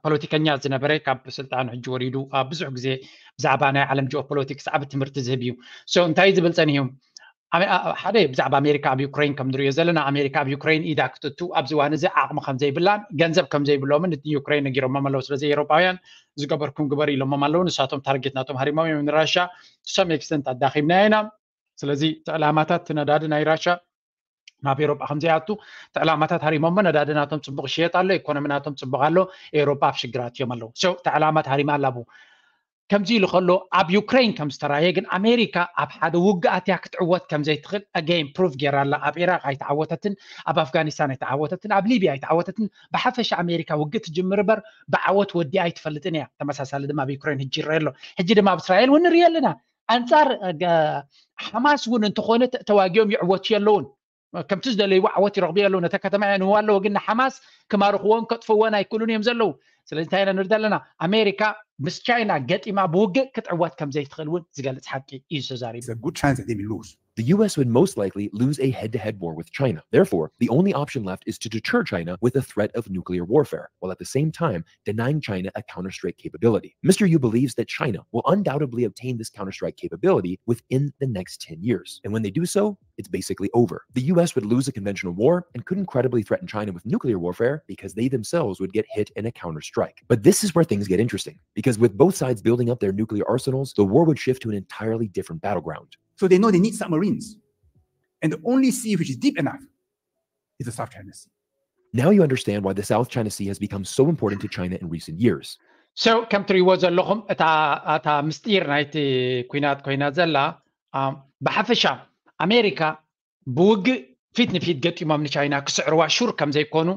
ፖለቲከኛ ዝነበረ ካብ ስልጣን ሕጂ ወሪዱ ብዙሕ ግዜ ብዛዕባ ናይ ዓለም ጂኦፖለቲክስ ዓብ ትምህርቲ ዝህብ እዩ። So እንታይ ዝብል ፀኒሑ ሓደ ብዛዕባ ኣሜሪካ ኣብ ዩክሬን ከም ንሪኦ ዘለና ኣሜሪካ ኣብ ዩክሬን ኢዳ ክትእቱ ኣብዚ እዋን እዚ ዓቕሚ ከም ዘይብላን ገንዘብ ከም ዘይብሎምን ንዩክሬን ነጊሮሞም ኣለዉ። ስለዚ ኤውሮጳውያን ዝገበርኩም ግበር ኢሎሞም ኣለዉ። ንሳቶም ታርጌት ናቶም ሃሪሞም እዮም ንራሻ to some extent ኣዳኺምናያ ኢና። ስለዚ እቲ ዕላማታት እቲ ነዳዲ ናይ ራሻ ናብ ኤውሮጳ ከም ዘይኣቱ እቲ ዕላማታት ሃሪሞሞ ነዳዲ ናቶም ፅቡቕ ይሽየጥ ኣሎ፣ ኢኮኖሚ ናቶም ፅቡቕ ኣሎ፣ ኤውሮጳ ኣብ ሽግራት እዮም ኣለዉ። So እቲ ዕላማ ተሃሪማ ኣላ ብኡ። ከምዚ ኢሉ ከሎ ኣብ ዩክሬን ከም ዝተራየ ግን ኣሜሪካ ኣብ ሓደ ውግእ ኣትያ ክትዕወት ከም ዘይትኽእል ኣገይን ፕሩፍ ጌራ ኣላ። ኣብ ኢራቅ ኣይተዓወተትን፣ ኣብ ኣፍጋኒስታን ኣይተዓወተትን፣ ኣብ ሊብያ ኣይተዓወተትን። ብሓፈሻ ኣሜሪካ ውግእ ትጅምር እበር ብዓወት ወዲኣ ኣይትፈልጥን እያ። ተመሳሳሊ ድማ ኣብ ዩክሬን ሕጂ ይረአ ኣሎ። ሕጂ ድማ ኣብ እስራኤል እውን ንርኢ ኣለና። ኣንጻር ሓማስ እውን እንተኾነ ተዋጊኦም ይዕወቱ የለውን። ከምቲ ዝደለይዎ ዓወት ይረኽቡ የለውን። ነተ ከተማ የንዋ ኣለዎ፣ ግን ንሓማስ ክማርኽዎን ከጥፍዎን ኣይክእሉን እዮም ዘለዉ። ስለዚ እንታይ ኢና ንርኢ ዘለና? ኣሜሪካ ምስ ቻይና ገጢማ ብውግእ ክትዕወት ከም ዘይትኽእል እውን ዝገልጽ ሓቂ እዩ ተዛሪቡ። It's a good chance that they may lose. The U S would most likely lose a head to head war with China. Therefore, the only option left is to deter China with the threat of nuclear warfare, while at the same time denying China a counterstrike capability. Mister Yu believes that China will undoubtedly obtain this counterstrike capability within the next ten years. And when they do so, it's basically over. The U S would lose a conventional war and could incredibly threaten China with nuclear warfare because they themselves would get hit in a counterstrike. But this is where things get interesting, because with both sides building up their nuclear arsenals, the war would shift to an entirely different battleground. So they know they need submarines. And the only sea which is deep enough is the South China Sea. Now you understand why the South China Sea has become so important to China in recent years. So ከም ትሪእዎ ዘለኹም እታ ምስጢር ናይቲ ኩናት ኮይና ዘላ። ብሓፈሻ ኣሜሪካ ብውግእ ፊት ንፊት ገጢሞም ንቻይና ክስዕርዋ ሹር ከም ዘይኮኑ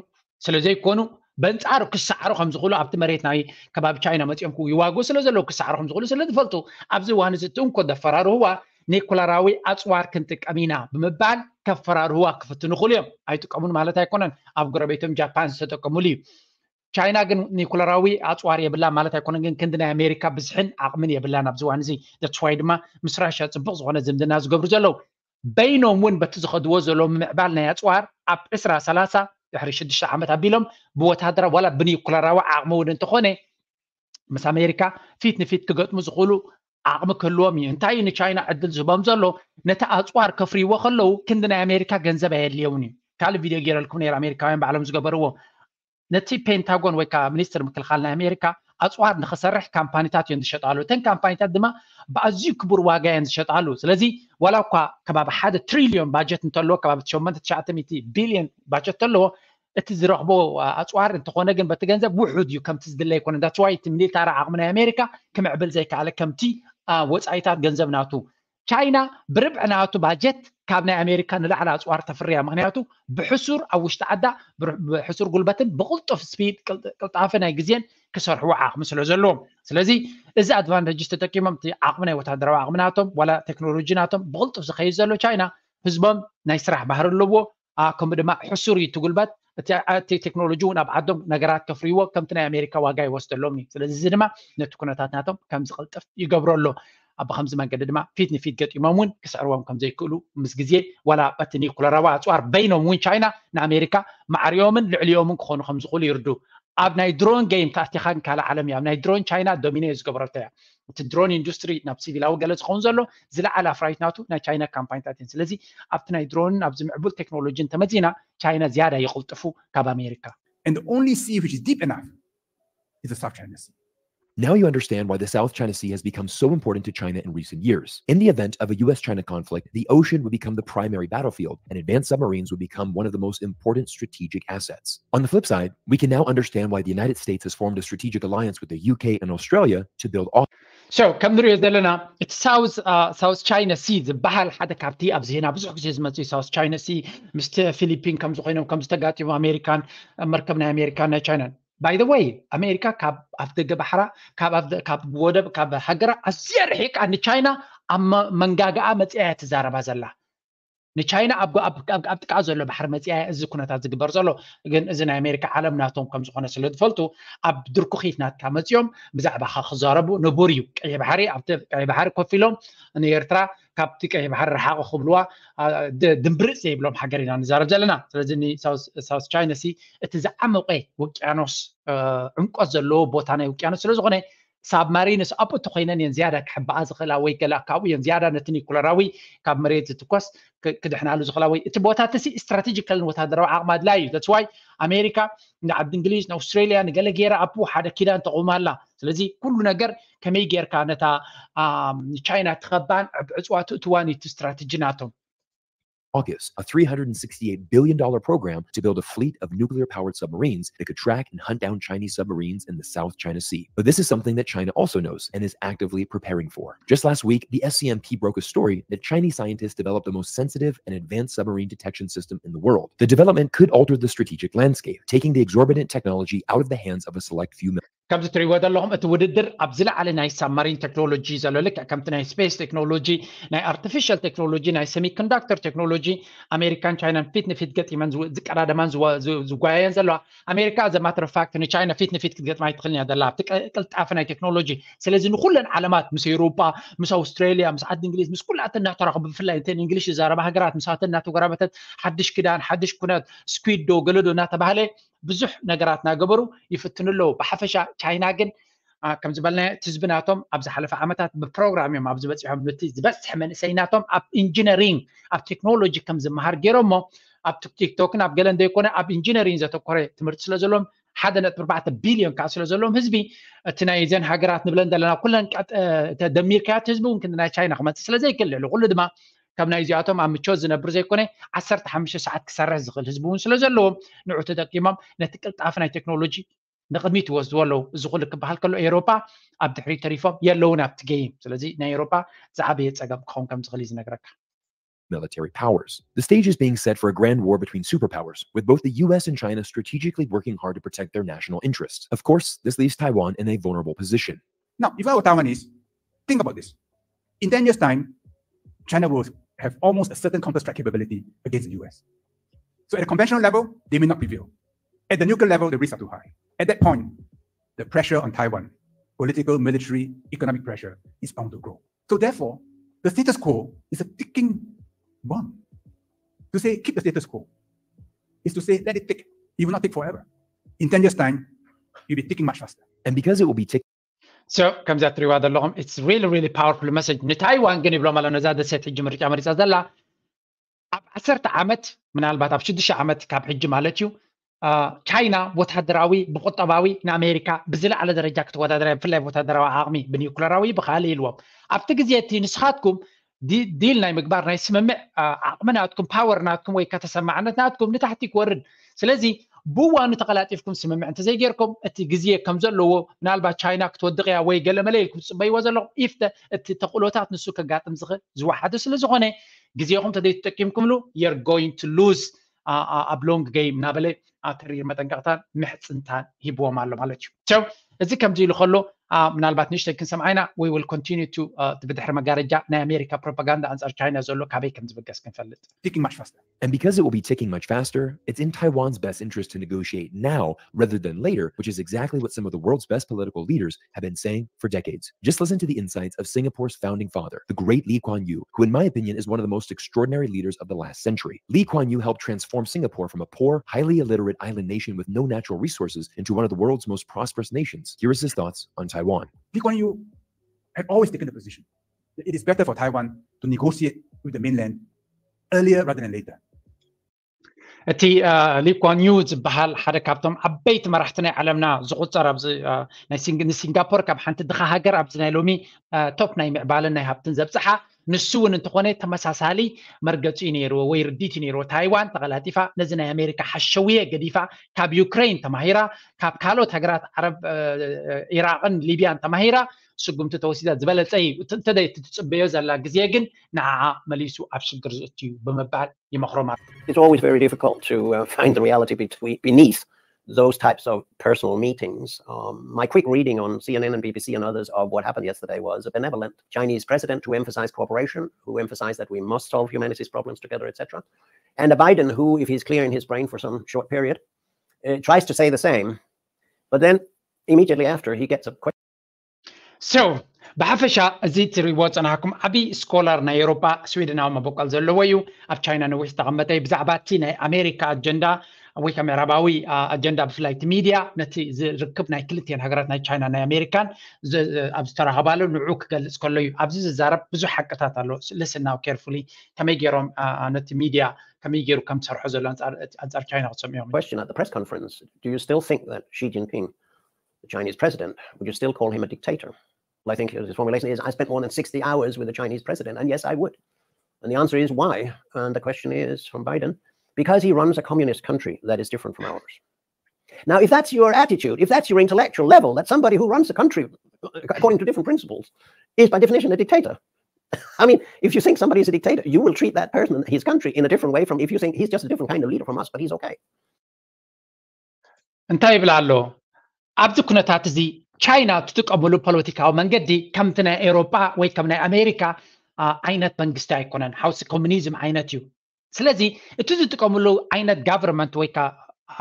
ስለ ዘይኮኑ በንጻሩ ክሰዓሩ ከም ዝኽእሉ ኣብቲ መሬት ናይ ከባቢ ቻይና መጺኦም ይዋግኡ ስለ ዘለዉ ክሰዓሩ ከም ዝኽእሉ ስለ ዝፈልጡ ኣብዚ እዋን እዚ እቲ እንኮ ዘፈራርህዋ ኒኩለራዊ ኣጽዋር ክንጥቀም ኢና ብምባል ከፈራርህዋ ክፍትኑ ይኽእሉ እዮም። ኣይጥቀሙን ማለት ኣይኮነን። ኣብ ጎረቤቶም ጃፓን ዝተጠቀሙሉ እዩ። ቻይና ግን ኒኩለራዊ ኣጽዋር የብላ ማለት ኣይኮነን። ግን ክንዲ ናይ ኣሜሪካ ብዝሕን ዓቕምን የብላን ኣብዚ እዋን እዚ። That's why ድማ ምስ ራሽያ ጽቡቕ ዝኾነ ዝምድና ዝገብሩ ዘለዉ በይኖም እውን በቲ ዝኸድዎ ዘለዉ ምምዕባል ናይ ኣጽዋር ኣብ ዕስራ ሰላሳ ድሕሪ ሽዱሽተ ዓመት ኣቢሎም ብወታደራ ዋላ ብኒኩለራዊ ዓቕሚ እውን እንተኾነ ምስ ኣሜሪካ ፊት ንፊት ክገጥሙ ዝኽእሉ ዓቕሚ ክህልዎም እዩ። እንታይ እዩ ንቻይና ዕድል ዝህቦም ዘሎ? ነቲ ኣጽዋር ከፍርይዎ ከለዉ ክንዲ ናይ ኣሜሪካ ገንዘብ ኣየድልዮምን እዩ። ካልእ ቪድዮ ገይረልኩም ነይረ ኣሜሪካውያን ባዕሎም ዝገበርዎ። ነቲ ፔንታጎን ወይ ከዓ ሚኒስትር ምክልኻል ናይ ኣሜሪካ ኣጽዋር ንኽሰርሕ ካምፓኒታት እዮም ዝሸጣሉ። እተን ካምፓኒታት ድማ ብኣዝዩ ክቡር ዋጋ እየን ዝሸጣሉ። ስለዚ ዋላ እኳ ከባቢ ሓደ ትሪልዮን ባጀት እንተለዎ ከባቢ ሸሞንተ ትሽዓተ ሚእቲ ቢልዮን ባጀት እንተለዎ እቲ ዝረኽቦ ኣጽዋር እንተኾነ ግን በቲ ገንዘብ ውሑድ እዩ ከምቲ ዝድለ ኣይኮነ that's why እቲ ሚሊታሪ ዓቕሚ ናይ ኣሜሪካ ክምዕብል ዘይከኣለ ከምቲ ወፃኢታት ገንዘብ ናቱ ቻይና ብርብዒ ናቱ ባጀት ካብ ናይ ኣሜሪካ ንላዕሊ ኣፅዋር ተፍርያ ምክንያቱ ብሕሱር ኣብ ውሽጢ ዓዳ ብሕሱር ጉልበትን ብቕልጡፍ ስፒድ ቅልጣፈ ናይ ግዜን ክሰርሕዎ ዓቕሚ ስለ ዘለዎም ስለዚ እዚ ኣድቫንቴጅ ተጠቂሞም እቲ ዓቕሚ ናይ ወታደራዊ ዓቕሚ ናቶም ዋላ ቴክኖሎጂ ናቶም ብቕልጡፍ ዝኸይድ ዘሎ ቻይና ህዝቦም ናይ ስራሕ ባህሪ ኣለዎ ከምኡ ድማ ሕሱር እዩ እቲ ጉልበት እቲ ቴክኖሎጂ እውን ኣብ ዓዶም ነገራት ከፍርይዎ ከምቲ ናይ ኣሜሪካ ዋጋ ይወስደሎም እዩ ስለዚ እዚ ድማ ነቲ ኩነታት ናቶም ከም ዝቕልጥፍ ይገብሮ ኣሎ ኣብ ከምዚ መንገዲ ድማ ፊት ንፊት ገጢሞም እውን ክስዕርዎም ከም ዘይክእሉ ምስ ግዜ ዋላ በቲ ኒኩለራዊ ኣፅዋር በይኖም እውን ቻይና ንኣሜሪካ ማዕሪኦምን ልዕሊኦምን ክኾኑ ከም ዝኽእሉ ይርዱ ኣብ ናይ ድሮን ገይም ተኣቲኻን ካልእ ዓለም እዩ ኣብ ናይ ድሮን ቻይና ዶሚኔ ዝገበረቶ እያ እቲ ድሮን ኢንዱስትሪ ናብ ሲቪላዊ ገለ ዝኸውን ዘሎ ዝለዓለ ኣፍራይት ናቱ ናይ ቻይና ካምፓኒታት እየን ስለዚ ኣብቲ ናይ ድሮንን ኣብዚ ምዕቡል ቴክኖሎጂን ተመዚና ቻይና ዝያዳ ይቕልጥፉ ካብ ኣሜሪካ And the only sea which is deep enough is the South China Sea. Now you understand why the South China Sea has become so important to China in recent years. In the event of a U S China conflict, the ocean would become the primary battlefield, and advanced submarines would become one of the most important strategic assets. On the flip side, we can now understand why the United States has formed a strategic alliance with the U K and Australia to build off. So ከም ንሪኦ ዘለና እቲ ሳውዝ ሳውዝ ቻይና ሲ ዝበሃል ሓደ ካብቲ ኣብ ዜና ብዙሕ ግዜ ዝመፅእ ሳውዝ ቻይና ሲ ምስቲ ፊሊፒን ከም ዝኾይኖም ከም ዝተጋጢሙ ኣሜሪካን መርከብ ናይ ኣሜሪካን ናይ ቻይናን by the way ኣሜሪካ ካብ ኣፍ ደገ ባሕራ ካብ ወደብ ካብ ሃገራ ኣዝያ ርሒቃ ንቻይና ኣብ መንጋጋኣ መፅያ እያ ትዛረባ ዘላ ንቻይና ኣብ ጥቃ ዘሎ ባሕሪ መፅያ እዚ ኩነታት ዝግበር ዘሎ ግን እዚ ናይ ኣሜሪካ ዓለም ናቶም ከም ዝኾነ ስለ ዝፈልጡ ኣብ ድርኩኺት ናትካ መፅዮም ብዛዕባኻ ክዛረቡ ንቡር እዩ ቀይ ባሕሪ ኣብቲ ቀይ ባሕሪ ኮፍ ኢሎም ንኤርትራ ካብቲ ቀይ ባሕሪ ረሓቕ ክብልዋ ድምብርፅ ዘይብሎም ሃገር ኢና ንዛረብ ዘለና ስለዚ ሳውስ ቻይና ሲ እቲ ዝዓመቀ ውቅያኖስ ዕምቆት ዘለዎ ቦታ ናይ ውቅያኖስ ስለ ዝኾነ ሳብማሪንስ ኣብኡ ተኮይነን እየን ዝያዳ ክሕበኣ ዝኽእላ ወይ ገላ ካብኡ እየን ዝያዳ ነቲ ኒኩለራዊ ካብ መሬት ዝትኮስ ክድሕናሉ ዝኽእላ ወይ እቲ ቦታ እቲ ስትራቴጂካልን ወታደራዊ ዓቕሚ ኣድላይ እዩ that's why ኣሜሪካ ንዓዲ እንግሊዝ ንኣውስትራሊያ ንገለ ገይራ ኣብኡ ሓደ ኪዳን ተቑማ ኣላ ስለዚ ኩሉ ነገር ከመይ ጌርካ ነታ ቻይና ትኸባን ዕፅዋ ትእትዋን እዩ እቲ ስትራቴጂ ናቶም August, a three hundred sixty-eight billion dollar program to build a fleet of nuclear powered submarines that could track and hunt down Chinese submarines in the South China Sea. But this is something that China also knows and is actively preparing for. Just last week, the S C M P broke a story that Chinese scientists developed the most sensitive and advanced submarine detection system in the world. The development could alter the strategic landscape, taking the exorbitant technology out of the hands of a select few military. ከምዚ ትሪእዎ ዘለኹም እቲ ውድድር ኣብ ዝለዓለ ናይ ሳብማሪን ቴክኖሎጂ ዘሎ ልክዕ ከምቲ ናይ ስፔስ ቴክኖሎጂ፣ ናይ ኣርቲፊሻል ቴክኖሎጂ፣ ናይ ሰሚኮንዳክተር ቴክኖሎጂ ኣሜሪካን ቻይናን ፊት ንፊት ገጢመን ዝቀዳደማን ዝጓየየን ዘለዋ። ኣሜሪካ ዘማተር ፋክት ንቻይና ፊት ንፊት ክትገጥማ ኣይትኽእልን እያ ዘላ ኣብቲ ቅልጣፈ ናይ ቴክኖሎጂ። ስለዚ ንኩለን ዓለማት ምስ ኤውሮጳ፣ ምስ ኣውስትራሊያ፣ ምስ ዓዲ እንግሊዝ፣ ምስ ኩላተን እናተራኸቡ ብፍላይ እንተ እንግሊሽ ዝዛረባ ሃገራት ምስኣተን እናተጎራበተት ሓድሽ ክዳን ሓድሽ ኩነት ስኩድ ዶ ገለ ዶ እናተባህለ ብዙሕ ነገራት እናገበሩ ይፍትኑ ኣለዉ። ብሓፈሻ ቻይና ግን ከም ዝበልናዮ እቲ ህዝቢ ናቶም ኣብ ዝሓለፈ ዓመታት ብፕሮግራም እዮም ኣብዚ በፂሖም። ነቲ ዝበፅሐ መንእሰይ ናቶም ኣብ ኢንጂነሪንግ ኣብ ቴክኖሎጂ ከም ዝመሃር ገይሮሞ ኣብ ቲክቶክን ኣብ ገለን ዘይኮነ ኣብ ኢንጂነሪንግ ዘተኮረ ትምህርቲ ስለ ዘለዎም ሓደ ነጥቢ ኣርባዕተ ቢልዮን ከዓ ስለ ዘለዎም ህዝቢ እቲ ናይ ዘን ሃገራት ንብለን ዘለና ኩለን ተደሚርካዮ እቲ ህዝቢ እውን ክንዲ ናይ ቻይና ክመፅእ ስለ ዘይክእል ልዕሊ ኩሉ ድማ ካብ ናይዚኣቶም ኣብ ምቾት ዝነብር ዘይኮነ ዓሰርተ ሓሙሽተ ሰዓት ክሰርሕ ዝኽእል ህዝቢ እውን ስለ ዘለዎም ንዑ ተጠቂሞም ነቲ ቅልጣፈ ናይ ቴክኖሎጂ ንቕድሚት ይወስድዎ ኣለዉ። እዚ ኩሉ ክበሃል ከሎ ኤውሮጳ ኣብ ድሕሪት ተሪፎም የለውን ኣብቲ ገይም። ስለዚ ናይ ኤውሮጳ ዝዓበየ ጸገም ክኸውን ከም ዝኽእል እዩ ዝነግረካ። Military powers. The stage is being set for a grand war between superpowers, with both the U S and China strategically working hard to protect their national interests. Of course, this leaves Taiwan in a vulnerable position. Now, if I were Taiwanese, think about this. In ten years' time, China will have almost a certain counter-strike capability against the U S. So at a conventional level, they may not prevail. At the nuclear level, the risks are too high. At that point, the pressure on Taiwan, political, military, economic pressure, is bound to grow. So therefore, the status quo is a ticking bomb. To say keep the status quo is to say let it tick. It will not tick forever. In ten years' time, you'll be ticking much faster. And because it will be ticking So ከምዚ እትሪዋ ዘለኹም it's really really powerful message። ንታይዋን ግን ይብሎም ኣሎ ነዛ ደሴት ሕጂ ምርጫ መሪፃ ዘላ ኣብ ዓሰርተ ዓመት ምናልባት ኣብ ሽዱሽተ ዓመት ካብ ሕጂ ማለት እዩ ቻይና ወታደራዊ ብቁጠባዊ ንኣሜሪካ ብዝለዓለ ደረጃ ክትወዳደራ ብፍላይ ወታደራዊ ዓቕሚ ብኒውክለራዊ ብካልእ ኢልዎም ኣብቲ ግዜ እቲ ንስኻትኩም ዲል ናይ ምግባር ናይ ስምምዕ ዓቕሚ ናትኩም ፓወር ናትኩም ወይ ከተሰማዕነት ናትኩም ንታሕቲ ክወርድ ስለዚ ብእዋኑ ተቀላጢፍኩም ስምምዕ እንተዘይጌርኩም እቲ ግዜ ከም ዘለዎ ምናልባት ቻይና ክትወድቕ እያ ወይ ገለመለ ኢልኩም ትፅበይዎ ዘለኹም ኢፍተ እቲ ተኽእሎታት ንሱ ከጋጥም ዝኽእል ዝወሓደ ስለ ዝኾነ ግዜኹም ተዘይተጠቂምኩምሉ you're going to lose ኣብ long game እናበለ ተሪር መጠንቀቕታን ምሕፅንታን ሂብዎም ኣሎ ማለት እዩ። So እዚ ከምዚ ኢሉ ከሎ ምናልባት ንእሽተይ ክንሰምዓ ኢና we will continue to ብድሕሪ መጋረጃ ናይ ኣሜሪካ ፕሮፓጋንዳ ኣንፃር ቻይና ዘሎ ካበይ ከም ዝብገስ ክንፈልጥ Ticking much faster. And because it will be ticking much faster, it's in Taiwan's best interest to negotiate now rather than later, which is exactly what some of the world's best political leaders have been saying for decades. Just listen to the insights of Singapore's founding father, the great Lee Kuan Yew, who, in my opinion, is one of the most extraordinary leaders of the last century. Lee Kuan Yew helped transform Singapore from a poor, highly illiterate island nation with no natural resources into one of the world's most prosperous nations. Here is his thoughts on Taiwan. Lee Kuan Yew had always taken the position that it is better for Taiwan to negotiate with the mainland earlier rather than later. እቲ ሊኳን ዩ ዝበሃል ሓደ ካብቶም ዓበይቲ መራሕቲ ናይ ዓለምና ዝቁፀር ኣብዚ ንሲንጋፖር ካብ ሓንቲ ድኻ ሃገር ኣብዚ ናይ ሎሚ ቶፕ ናይ ምዕባለን ናይ ሃብትን ዘብፅሓ ንሱ እውን እንተኾነ ተመሳሳሊ መርገፂ ነይርዎ ወይ ርዲት ነይርዎ ታይዋን ተቐላጢፋ ነዚ ናይ ኣሜሪካ ሓሸውየ ገዲፋ ካብ ዩክሬን ተማሂራ ካብ ካልኦት ሃገራት ዓረብ ኢራቅን ሊብያን ተማሂራ ስጉምቲ ተወሲዳ ዝበለፀ እዩ እንተ ትፅበዮ ዘላ ግዜ ግን ንዓዓ መሊሱ ኣብ ሽግር ዝእትዩ ብምባል ይመኽሮም ኣሎ It's always very difficult to uh, find the reality beneath those types of personal meetings. Um, my quick reading on C N N and B B C and others of what happened yesterday was a benevolent Chinese president who emphasized cooperation, who emphasized that we must solve humanity's problems together, et cetera. And a Biden who, if he's clear in his brain for some short period, uh, tries to say the same. But then immediately after, he gets a question. So, ብሓፈሻ እዚ ትሪእዎ ፀናሕኩም ዓብዪ ስኮላር ናይ ኤውሮጳ ስዊድናዊ መበቆል ዘለዎ እዩ ኣብ ቻይና ነዊሕ ዝተቐመጠ ብዛዕባ እቲ ናይ ኣሜሪካ ኣጀንዳ ወይ ከዓ ምዕራባዊ ኣጀንዳ ብፍላይ እቲ ሚድያ ነቲ ዝርክብ ናይ ክልቲኤን ሃገራት ናይ ቻይና ናይ ኣሜሪካን ኣብ ዝተራኸባሉ ንዑ ክገልፅ ከሎ እዩ ኣብዚ ዝዛረብ ብዙሕ ሓቅታት ኣሎ ልስናው ኬርፉሊ ከመይ ገይሮም ነቲ ሚድያ ከመይ ገይሩ ከም ዝሰርሖ ዘሎ ኣንፃር ቻይና ክሰምዑ እዮም question at the press conference, do you still think that Xi Jinping, the Chinese president, would you still call him a dictator? Well, I think his formulation is, I spent more than sixty hours with the Chinese president, and yes, I would. And the answer is why? And the question is from Biden, because he runs a communist country that is different from ours. Now, if that's your attitude, if that's your intellectual level, that somebody who runs a country according to different principles is by definition a dictator. I mean, if you think somebody is a dictator, you will treat that person, his country, in a different way from if you think he's just a different kind of leader from us, but he's okay. እንታይ ይብል ኣሎ ኣብዚ ኩነታት እዚ ቻይና እትጥቀመሉ ፖለቲካዊ መንገዲ ከምቲ ናይ ኤውሮጳ ወይ ከም ናይ ኣሜሪካ ዓይነት መንግስቲ ኣይኮነን። ሓውሲ ኮሚኒዝም ዓይነት እዩ። ስለዚ እቲ ዝጥቀምሉ ዓይነት ጋቨርንመንት ወይ ከዓ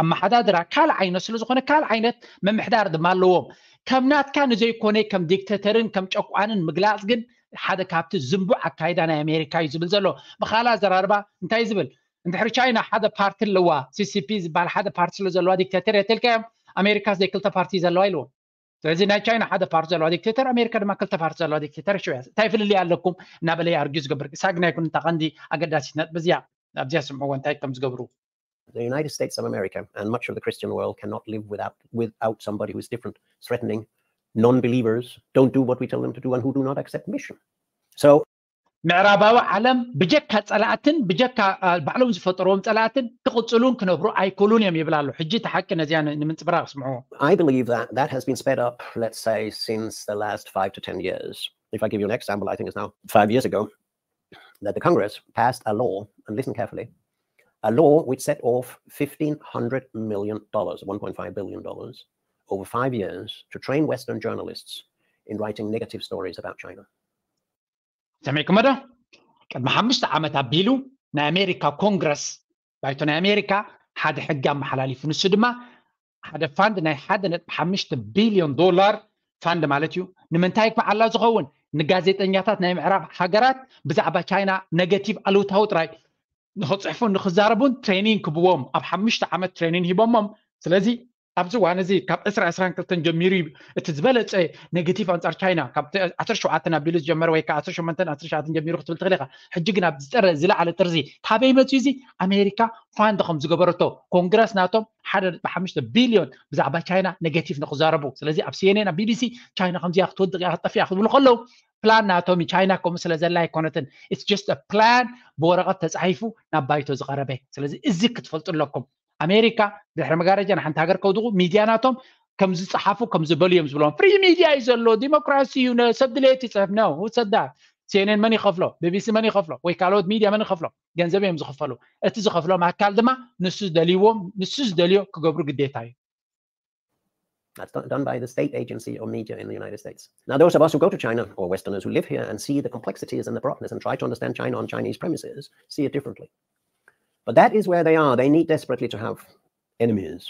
ኣመሓዳድራ ካልእ ዓይነት ስለዝኾነ ካልእ ዓይነት ምምሕዳር ድማ ኣለዎም። ከም ናትካ ንዘይኮነ ከም ዲክተተርን ከም ጨቋንን ምግላፅ ግን ሓደ ካብቲ ዝንቡዕ ኣካይዳ ናይ ኣሜሪካ እዩ ዝብል ዘሎ። ብካልእ ኣዘራርባ እንታይ ዝብል? እንድሕሪ ቻይና ሓደ ፓርቲ ኣለዋ፣ ሲሲፒ ዝበሃል ሓደ ፓርቲ ስለ ዘለዋ ዲክተተር የትልካዮም። ኣሜሪካ ዘይ ክልተ ፓርቲ ዘለዋ ኢልዎም። ስለዚ ናይ ቻይና ሓደ ፓርቲ ዘለዋ ዲክተተር፣ ኣሜሪካ ድማ ክልተ ፓርቲ ዘለዋ ዲክተተር ሽው እያ። እንታይ ፍልልይ ኣለኩም እናበለ ኣርጊ ዝገብር ሳግና ይኩን እንታ ቀንዲ ኣገዳሲት ነጥቢ እዚያ ኣብዚያ ስምዕዎ እንታይ ከም ዝገብሩ። The United States of America and much of the Christian world cannot live without without somebody who is different, threatening, non-believers, don't do what we tell them to do, and who do not accept mission. So ምዕራባዊ ዓለም ብጀካ ጸላእትን ብጀካ ባዕሎም ዝፈጠርዎም ጸላእትን ክቕጽሉን ክነብሩ ኣይክእሉን እዮም ይብል ኣሎ። ሕጂ እቲ ሓቂ ነዚያ ንምንጽብራቕ ስምዕዎ። I believe that that has been sped up, let's say, since the last five to ten years. If I give you an example, I think it's now five years ago that the Congress passed a law, and listen carefully, a law which set off fifteen hundred million dollars, one point five billion dollars, over five years to train Western journalists in writing negative stories about China. ሰሚዕኩሞ ዶ? ቅድሚ ሓሙሽተ ዓመት ኣቢሉ ናይ ኣሜሪካ ኮንግረስ፣ ባይቶ ናይ ኣሜሪካ ሓደ ሕጊ ኣመሓላሊፉ። ንሱ ድማ ሓደ ፋንድ ናይ ሓደ ነጥቢ ሓሙሽተ ቢልዮን ዶላር ፋንድ ማለት እዩ። ንምንታይ ክበዓላ ዝኸውን? ንጋዜጠኛታት ናይ ምዕራብ ሃገራት ብዛዕባ ቻይና ነገቲቭ ኣሉታዊ ጥራይ ንክፅሕፉን ንክዛረቡን ትሬኒንግ ክብዎም ኣብ ሓሙሽተ ዓመት ትሬኒንግ ሂቦሞም። ስለዚ ኣብዚ እዋን እዚ ካብ ዕስራ ዕስራን ክልተን ጀሚሩ እዩ እቲ ዝበለፀ ኔጌቲቭ ኣንፃር ቻይና። ካብ ዓሰርተ ሸውዓተ ኣቢሉ ዝጀመረ ወይ ከዓ ዓሰርተ ሸሞንተ ዓሰርተ ሸውዓተ ጀሚሩ ክትብል ትኽእል ኢኻ። ሕጂ ግን ኣብ ዝጠረ ዝለዓለ ጥርዚ ካበይ መፅዩ? እዚ ኣሜሪካ ፋንድ ከም ዝገበረቶ ኮንግረስ ናቶም ሓደ ነጥቢ ሓሙሽተ ቢልዮን ብዛዕባ ቻይና ኔጌቲቭ ንክዛረቡ። ስለዚ ኣብ ሲኤንኤን ኣብ ቢቢሲ ቻይና ከምዚኣ ክትወድቕ እያ ክትጠፍእ እያ ክብሉ ከለዉ ፕላን ናቶም እዩ። ቻይና ከምኡ ስለ ዘላ ኣይኮነትን። It's just a plan ብወረቐት ተፃሒፉ ናብ ባይቶ ዝቐረበ። ስለዚ እዚ ክትፈልጡ ኣለኩም። ኣሜሪካ ድሕሪ መጋረጃ ንሓንቲ ሃገር ከውድቑ ሚድያ ናቶም ከም ዝፀሓፉ ከም ዝበሉ እዮም ዝብሎም። ፍሪ ሚድያ እዩ ዘሎ፣ ዲሞክራሲ እዩ፣ ሰብ ድሌት ይፅሕፍ ነው ውሰዳ። ሲኤንኤን መን ይኸፍሎ? ቢቢሲ መን ይኸፍሎ? ወይ ካልኦት ሚድያ መን ይኸፍሎ? ገንዘብ እዮም ዝኽፈሉ። እቲ ዝኸፍሎም ኣካል ድማ ንሱ ዝደልይዎም ንሱ ዝደልዮ ክገብሩ ግዴታ እዩ። That's done by the state agency of media in the United States. Now, those of us who go to China, or Westerners who live here and see the complexities and the broadness and try to understand China on Chinese premises, see it differently. But that is where they are. They need desperately to have enemies.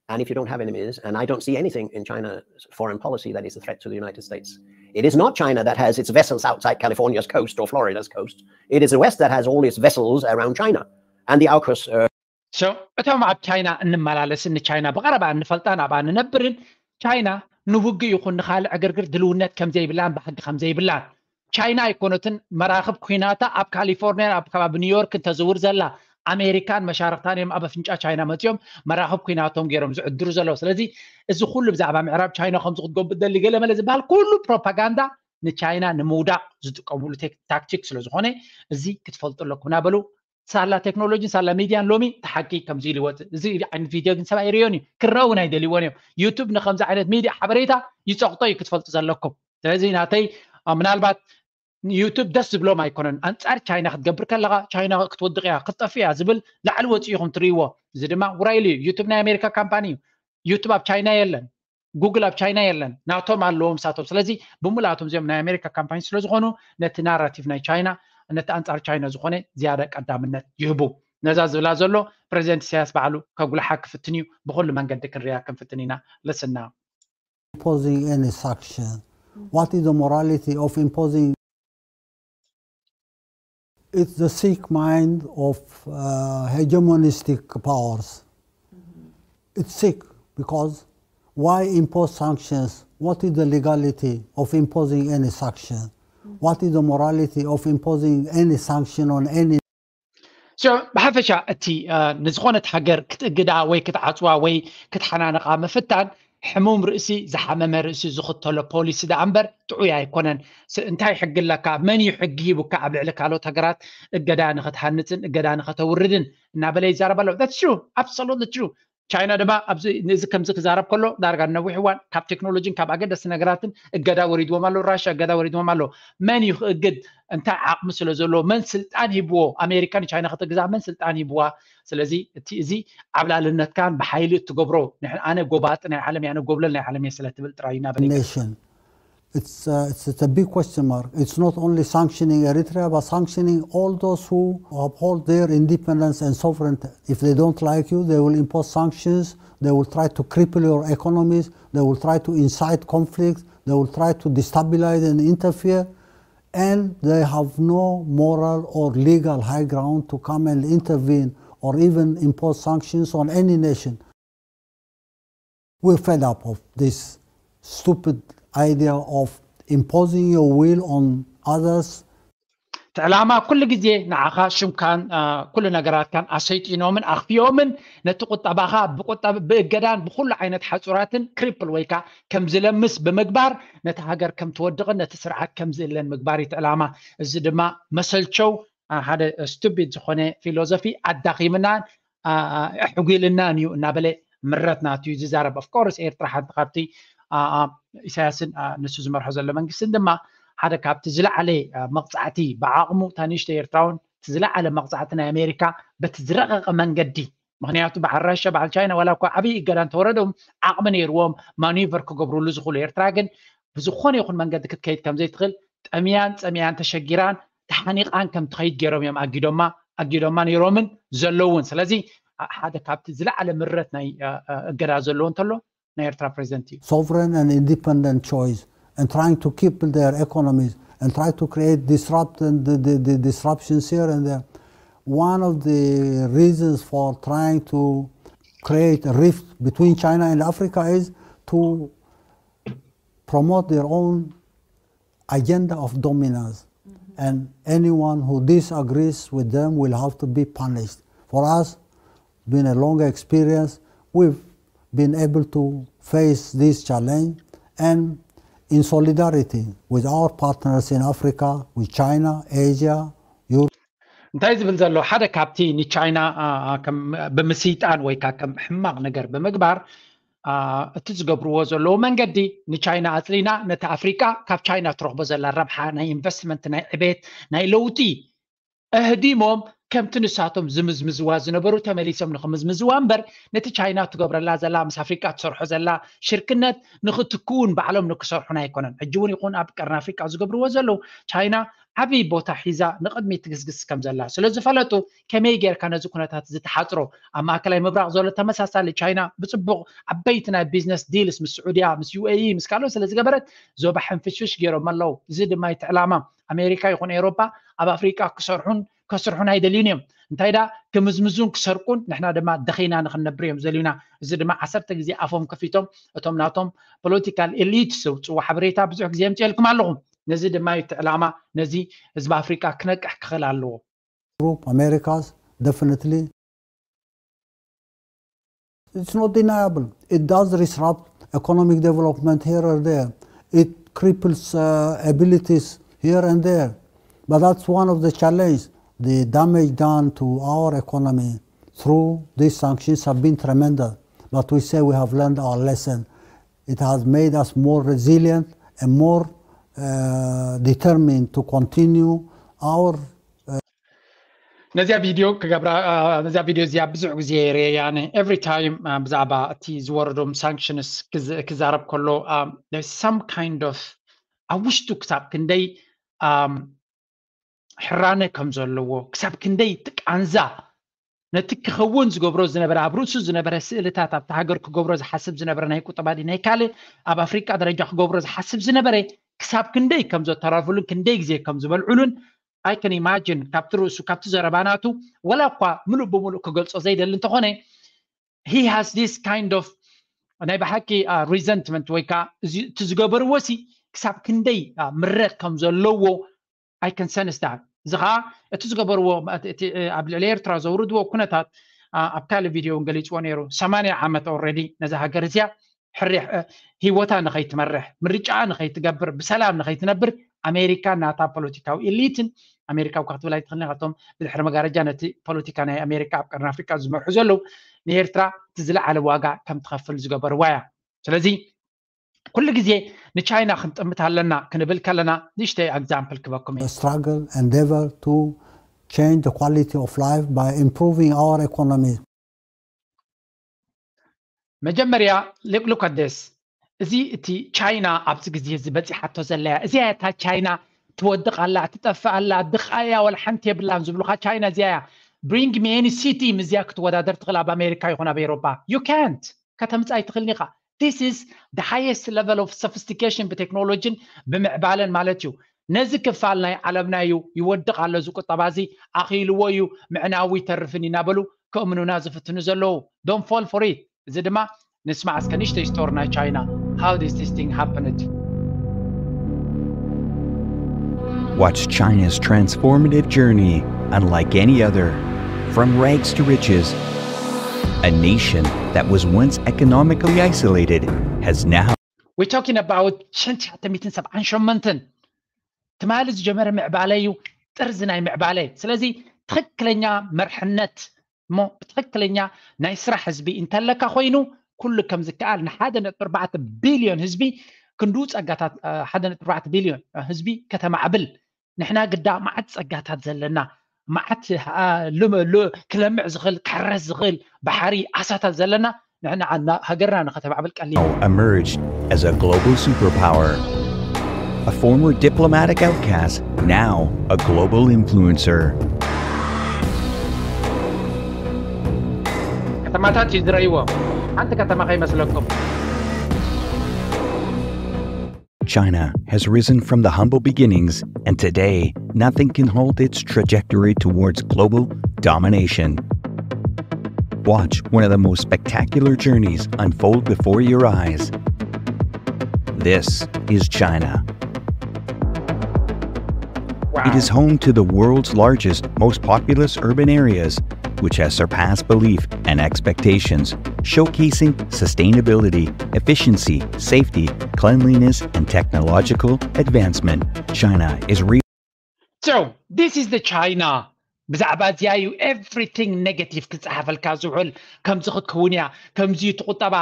And if you don't have enemies, and I don't see anything in China's foreign policy that is a threat to the United States. It is not China that has its vessels outside California's coast or Florida's coast. It is the West that has all its vessels around China. And the AUKUS uh, So እቶም ኣብ ቻይና እንመላለስን ንቻይና ብቐረባ እንፈልጣን ኣብኣ ንነብርን ቻይና ንውግእ ይኹን ንኻልእ ዕግርግር ድልውነት ከምዘይብላን ባህጊ ከምዘይብላን ቻይና ኣይኮነትን መራኽብ ኩናታ ኣብ ካሊፎርኒያ ኣብ ከባቢ ኒውዮርክ እንተዝውር ዘላ ኣሜሪካን መሻርክታን እዮም ኣብ ኣፍንጫ ቻይና መፅኦም መራኽብ ኩናቶም ገይሮም ዝዕድሩ ዘለዉ። ስለዚ እዚ ኩሉ ብዛዕባ ምዕራብ ቻይና ከምዚ ክትገብር ደሊ ገለመለ ዝበሃል ኩሉ ፕሮፓጋንዳ ንቻይና ንምውዳቕ ዝጥቀምሉ ታክቲክ ስለዝኾነ እዚ ክትፈልጡ ኣለኩም እናበሉ ሳላ ቴክኖሎጂን ሳላ ሚድያን ሎሚ ተሓቂ ከምዚ ኢሉ ይወፅእ። እዚ ዓይነት ቪድዮ ግን ሰብኣይ ይርእዮን እዩ ክረኡ ናይ ደልይዎን እዮም። ዩቱብ ንከምዚ ዓይነት ሚድያ ሓበሬታ ይፀቕጦ እዩ ክትፈልጡ ዘለኩም። ስለዚ ናተይ ምናልባት ዩቱብ ደስ ዝብሎም ኣይኮነን። ኣንፃር ቻይና ክትገብር ከለካ ቻይና ክትወድቕ እያ ክትጠፍእ እያ ዝብል ላዕሊ ወፂኡ ኢኹም ትርእይዎ። እዚ ድማ ውራይሉ እዩ። ዩቱብ ናይ ኣሜሪካ ካምፓኒ እዩ። ዩቱብ ኣብ ቻይና የለን። ጉግል ኣብ ቻይና የለን፣ ናቶም ኣለዎም ሳቶም። ስለዚ ብምልኣቶም እዚኦም ናይ ኣሜሪካ ካምፓኒ ስለዝኾኑ ነቲ ናራቲቭ ናይ ቻይና ነቲ ኣንፃር ቻይና ዝኾነ ዝያዳ ቀዳምነት ይህቡ። ነዛ ዝብላ ዘሎ ፕሬዚደንት ኢሳያስ ባዕሉ ከጉልሓ ክፍትን እዩ። ብኩሉ መንገዲ ክንሪያ ክንፍትን ኢና። ልስና imposing any sanction. What is the morality of imposing? It's the sick mind of uh, hegemonistic powers. It's sick because why impose sanctions? What is the legality of imposing any sanction? What is the morality of imposing any sanction on any ብሓፈሻ እቲ ንዝኾነት ሃገር ክትእግዳ ወይ ክትዓፅዋ ወይ ክትሓናነቓ ምፍታን ሕሙም ርእሲ ዝሓመመ ርእሲ ዝኽተሎ ፖሊሲ ደኣ እምበር ጥዑይ ኣይኮነን። እንታይ ሕጊ ኣለካ? መን እዩ ሕጊ ሂቡካ ኣብ ልዕሊ ካልኦት ሃገራት እገዳ ንኽትሃንፅን እገዳ ንኸተውርድን እናበለ ይዛረብ ኣሎ። That's true, absolutely true. ቻይና ድማ ኣብዚ ነዚ ከምዚ ክዛረብ ከሎ ዳርጋ ነዊሕ እዋን ካብ ቴክኖሎጂን ካብ ኣገደስቲ ነገራትን እገዳ ወሪድዎም ኣሎ። ራሻ እገዳ ወሪድዎም ኣሎ። መን እዩ ክእግድ? እንታይ ዓቕሚ ስለ ዘለዎ፣ መን ስልጣን ሂብዎ? ኣሜሪካ ንቻይና ከተግዛእ መን ስልጣን ሂብዋ? ስለዚ እቲ እዚ ዓብላልነትካን ብሓይሊ እትገብሮ ንሕ- ኣነ ጎባጢ ናይ ዓለም እየ፣ ኣነ ጎብለል ናይ ዓለም እየ ስለ ትብል ጥራይ እዩ እናበለ ይገልጽ። Nation. It's, uh, it's, it's a big question mark. It's not only sanctioning Eritrea, but sanctioning all those who uphold their independence and sovereignty. If they don't like you, they will impose sanctions. They will try to cripple your economies. They will try to incite conflict. They will try to destabilize and interfere. And they have no moral or legal high ground to come and intervene or even impose sanctions on any nation. We're fed up of this stupid idea of imposing your will on others. እቲ ዕላማ ኩሉ ግዜ ንዓኻ ሽምካን ኩሉ ነገራትካን ኣሰይጢኖምን ኣኽፊኦምን ነቲ ቁጠባኻ ብቁጠብ ብእገዳን ብኩሉ ዓይነት ሓፁራትን ክሪፕል ወይ ከዓ ከም ዝለምስ ብምግባር ነቲ ሃገር ከም ትወድቕን ነቲ ስርዓት ከም ዝእለን ምግባር እዩ እቲ ዕላማ። እዚ ድማ መሰልቸው ሓደ ስቱፒድ ዝኾነ ፊሎዞፊ ኣዳኺምናን ኣሕጒልናን እዩ እናበለ ምረት ናቱ እዩ ዝዛረብ። ኦፍኮርስ ኤርትራ ሓንቲ ካብቲ ኢሳያስን ንሱ ዝመርሖ ዘሎ መንግስትን ድማ ሓደ ካብቲ ዝለዓለ መቕፃዕቲ ብዓቕሙ ታኒሽተ ኤርትራውን እቲ ዝለዓለ መቕፃዕቲ ናይ ኣሜሪካ በቲ ዝረቐቐ መንገዲ ምክንያቱ በዓል ራሻ በዓል ቻይና ዋላ እኳ ዓብዪ እገዳ እንተወረዶም ዓቕሚ ነይርዎም ማኒቨር ክገብሩሉ ዝኽእሉ። ኤርትራ ግን ብዝኾነ ይኹን መንገዲ ክትከይድ ከምዘይትኽእል ጠምያን ፀሚያን ተሸጊራን ተሓኒቓን ከም ትኸይድ ገይሮም እዮም ኣጊዶማ ኣጊዶማ ነይሮምን ዘለውን። ስለዚ ሓደ ካብቲ ዝለዓለ ምረት ናይ እገዳ ዘለዎ እንተሎ ናይ ኤርትራ ፕሬዚደንት እዩ። Sovereign and independent choice and trying to keep their economies and try to create disrupt and the, the, the disruptions here and there. One of the reasons for trying to create a rift between China and Africa is to promote their own agenda of dominance. And anyone who disagrees with them will have to be punished. For us, been a longer experience, we've been able to face this challenge and in solidarity with our partners in Africa, with China, Asia, Europe. እንታይ ዝብል ዘሎ ሓደ ካብቲ ንቻይና ብምስይጣን ወይ ከዓ ከም ሕማቕ ነገር ብምግባር እቲ ዝገብርዎ ዘለዉ መንገዲ ንቻይና ኣፅሊና ነቲ ኣፍሪቃ ካብ ቻይና ትረኽቦ ዘላ ረብሓ ናይ ኢንቨስትመንት ናይ ዕቤት ናይ ለውጢ እህዲሞም ከምቲ ንሳቶም ዝምዝምዝዋ ዝነበሩ ተመሊሶም ንክምዝምዝዋ እምበር ነቲ ቻይና ትገብረላ ዘላ ምስ ኣፍሪቃ ትሰርሖ ዘላ ሽርክነት ንክትክውን ባዕሎም ንክሰርሑን ኣይኮነን። ሕጂ እውን ይኹን ኣብ ቀርኒ ኣፍሪቃ ዝገብርዎ ዘለዉ ቻይና ዓብዪ ቦታ ሒዛ ንቕድሚት ትግስግስ ከም ዘላ ስለ ዝፈለጡ ከመይ ጌርካ ነዚ ኩነታት እዚ ትሓፅሮ? ኣብ ማእከላይ ምብራቕ ዘሎ ተመሳሳሊ ቻይና ብፅቡቕ ዓበይቲ ናይ ቢዝነስ ዲልስ ምስ ስዑድያ ምስ ዩ ኤ ኢ ምስ ካልኦት ስለ ዝገበረት ዞባ ሕንፍሽፍሽ ገይሮም ኣለዉ። እዚ ድማ እቲ ዕላማ ኣሜሪካ ይኹን ኤውሮፓ ኣብ ኣፍሪቃ ክሰርሑን ከስርሑን ኣይደልዩን እዮም። እንታይ ዳ ክምዝምዙን ክሰርቁን ንሕና ድማ ደኺና ንክንነብር እዮም ዘልዩና። እዚ ድማ ዓሰርተ ግዜ ኣፎም ከፊቶም እቶም ናቶም ፖለቲካል ኤሊት ዘውፅዎ ሓበሬታ ብዙሕ ግዜ የምፅኤልኩም ኣለኹ። ነዚ ድማ እዩ እቲ ዕላማ። ነዚ ህዝቢ ኣፍሪቃ ክነቅሕ ክኽእል ኣለዎ። Europe, Americas, definitely. It's not deniable. It does disrupt economic development here or there. It cripples uh, abilities here and there. But that's one of the challenges. The damage done to our economy through these sanctions have been tremendous. But we say we have learned our lesson. It has made us more resilient and more uh, determined to continue our ነዚኣ ቪድዮ ክገብራ ነዚኣ ቪድዮ እዚኣ ብዙሕ ግዜ የርእየ ያነ ኤቭሪ ታይም ብዛዕባ እቲ ዝወረዶም ሳንክሽንስ ክዛረብ ከሎ some kind of ኣብ ውሽጡ ክሳብ ክንደይ ሕራነ ከም ዘለዎ ክሳብ ክንደይ እቲ ቃንዛ ነቲ ክኸውን ዝገብሮ ዝነበረ ኣብ ርእሱ ዝነበረ ስእልታት ኣብቲ ሃገር ክገብሮ ዝሓስብ ዝነበረ ናይ ቁጠባ ናይ ካልእ ኣብ ኣፍሪቃ ደረጃ ክገብሮ ዝሓስብ ዝነበረ ክሳብ ክንደይ ከም ዘተራፉሉን ክንደይ ግዜ ከም ዝበልዑሉን I can imagine ካብቲ ርእሱ ካብቲ ዘረባ ናቱ ወላ እኳ ምሉእ ብምሉእ ክገልጾ ዘይደሊ እንተኾነ he has this kind of ናይ ብሓቂ resentment ወይ ከዓ እቲ ዝገበርዎ ሲ ክሳብ ክንደይ ምረት ከም ዘለዎ I can sense that እዚ ከዓ እቲ ዝገበርዎ ኣብ ልዕሊ ኤርትራ ዘውርድዎ ኩነታት ኣብ ካልእ ቪድዮ እውን ገሊፅዎ ነይሩ ሰማንያ ዓመት already ነዛ ሃገር እዚኣ ሕርያ ህይወታ ንኸይትመርሕ ምርጫኣ ንኸይትገብር ብሰላም ንኸይትነብር ኣሜሪካ ናታ ፖለቲካዊ ኤሊትን ኣሜሪካ እኳ ክትብል ኣይትኽእልን። ካብቶም ብድሕሪ መጋረጃ ነቲ ፖለቲካ ናይ ኣሜሪካ ኣብ ቀርኒ ኣፍሪካ ዝመርሑ ዘለዉ ንኤርትራ እቲ ዝለዓለ ዋጋ ከም ትኸፍል ዝገበርዋ እያ። ስለዚ ኩሉ ግዜ ንቻይና ክንጥምት ኣለና ክንብል ከለና ንእሽተይ example ክበኩም እየ። Struggle, endeavor to change the quality of life by improving our economy. መጀመርያ look at this፣ እዚ እቲ ቻይና ኣብዚ ግዜ እዚ በፂሓቶ ዘለያ እዚኣ እታ ቻይና ትወድቕ ኣላ፣ ትጠፍእ ኣላ፣ ድቓያ ወላ ሓንቲ የብላን ዝብሉካ ቻይና እዚኣ እያ። Bring me any city ምስዚኣ ክትወዳደር ትኽእል ኣብ ኣሜሪካ ይኹን ኣብ ኤሮፓ። You can't። ከተምፅእ ኣይትኽእልን ኢኻ። This is the highest level of sophistication ብቴክኖሎጂን ብምዕባለን ማለት እዩ። ነዚ ክፋል ናይ ዓለምና እዩ ይወድቕ ኣሎ፣ እዚ ቁጠባ እዚ ኣኽኢልዎ እዩ፣ ምዕናዊ ይተርፍን እናበሉ ከእምኑና ዝፍትኑ ዘለዉ። Don't fall for it። እዚ ድማ ንስማዕ እስከ ንእሽተይ ስቶሪ ናይ ቻይና። How did this thing happened? Watch China's transformative journey, unlike any other. From rags to riches, a nation that was once economically isolated has now We're talking about ሽሕን ትሽዓተ ሚእትን ሰብዓን ሸሞንተን ትማሊ ዝጀመረ ምዕባለ እዩ፣ ጥርዚ ናይ ምዕባለ። ስለዚ ትኽክለኛ መርሕነት እሞ ብትኽክለኛ ናይ ስራሕ ህዝቢ እንተለካ ኮይኑ ኩሉ ከም ዝከኣል ንሓደ ነጥቢ ኣርባዕተ ቢልዮን ህዝቢ ክንዱ ጸጋታት ሓደ ነጥቢ ኣርባዕተ ቢልዮን ህዝቢ ከተማዕብል ንሕና ግዳ መዓት ጸጋታት ዘለና መዓት ክለምዕ ዝኽእል ክሕረስ ዝኽእል ባሕሪ ዓሳታት ዘለና ንሕና ሃገርና ንኸተማዕብል ቀሊል emerged as a global superpower. A former diplomatic outcast, now a global influencer. ከተማታት እዩ ዝረእይዎ ሓንቲ ከተማ ከይመስለኩም China has risen from the humble beginnings, and today nothing can halt its trajectory towards global domination. Watch one of the most spectacular journeys unfold before your eyes. This is China. It is home to the world's largest, most populous urban areas, which has surpassed belief and expectations, showcasing sustainability, efficiency, safety, cleanliness, and technological advancement. China is re- So, this is the China. ብዛዕባ እዚኣ እዩ everything negative ክፀሓፈልካ ዝውዕል። ከምዚ ክትከውን እያ፣ ከምዚ እዩ ትቁጠባ፣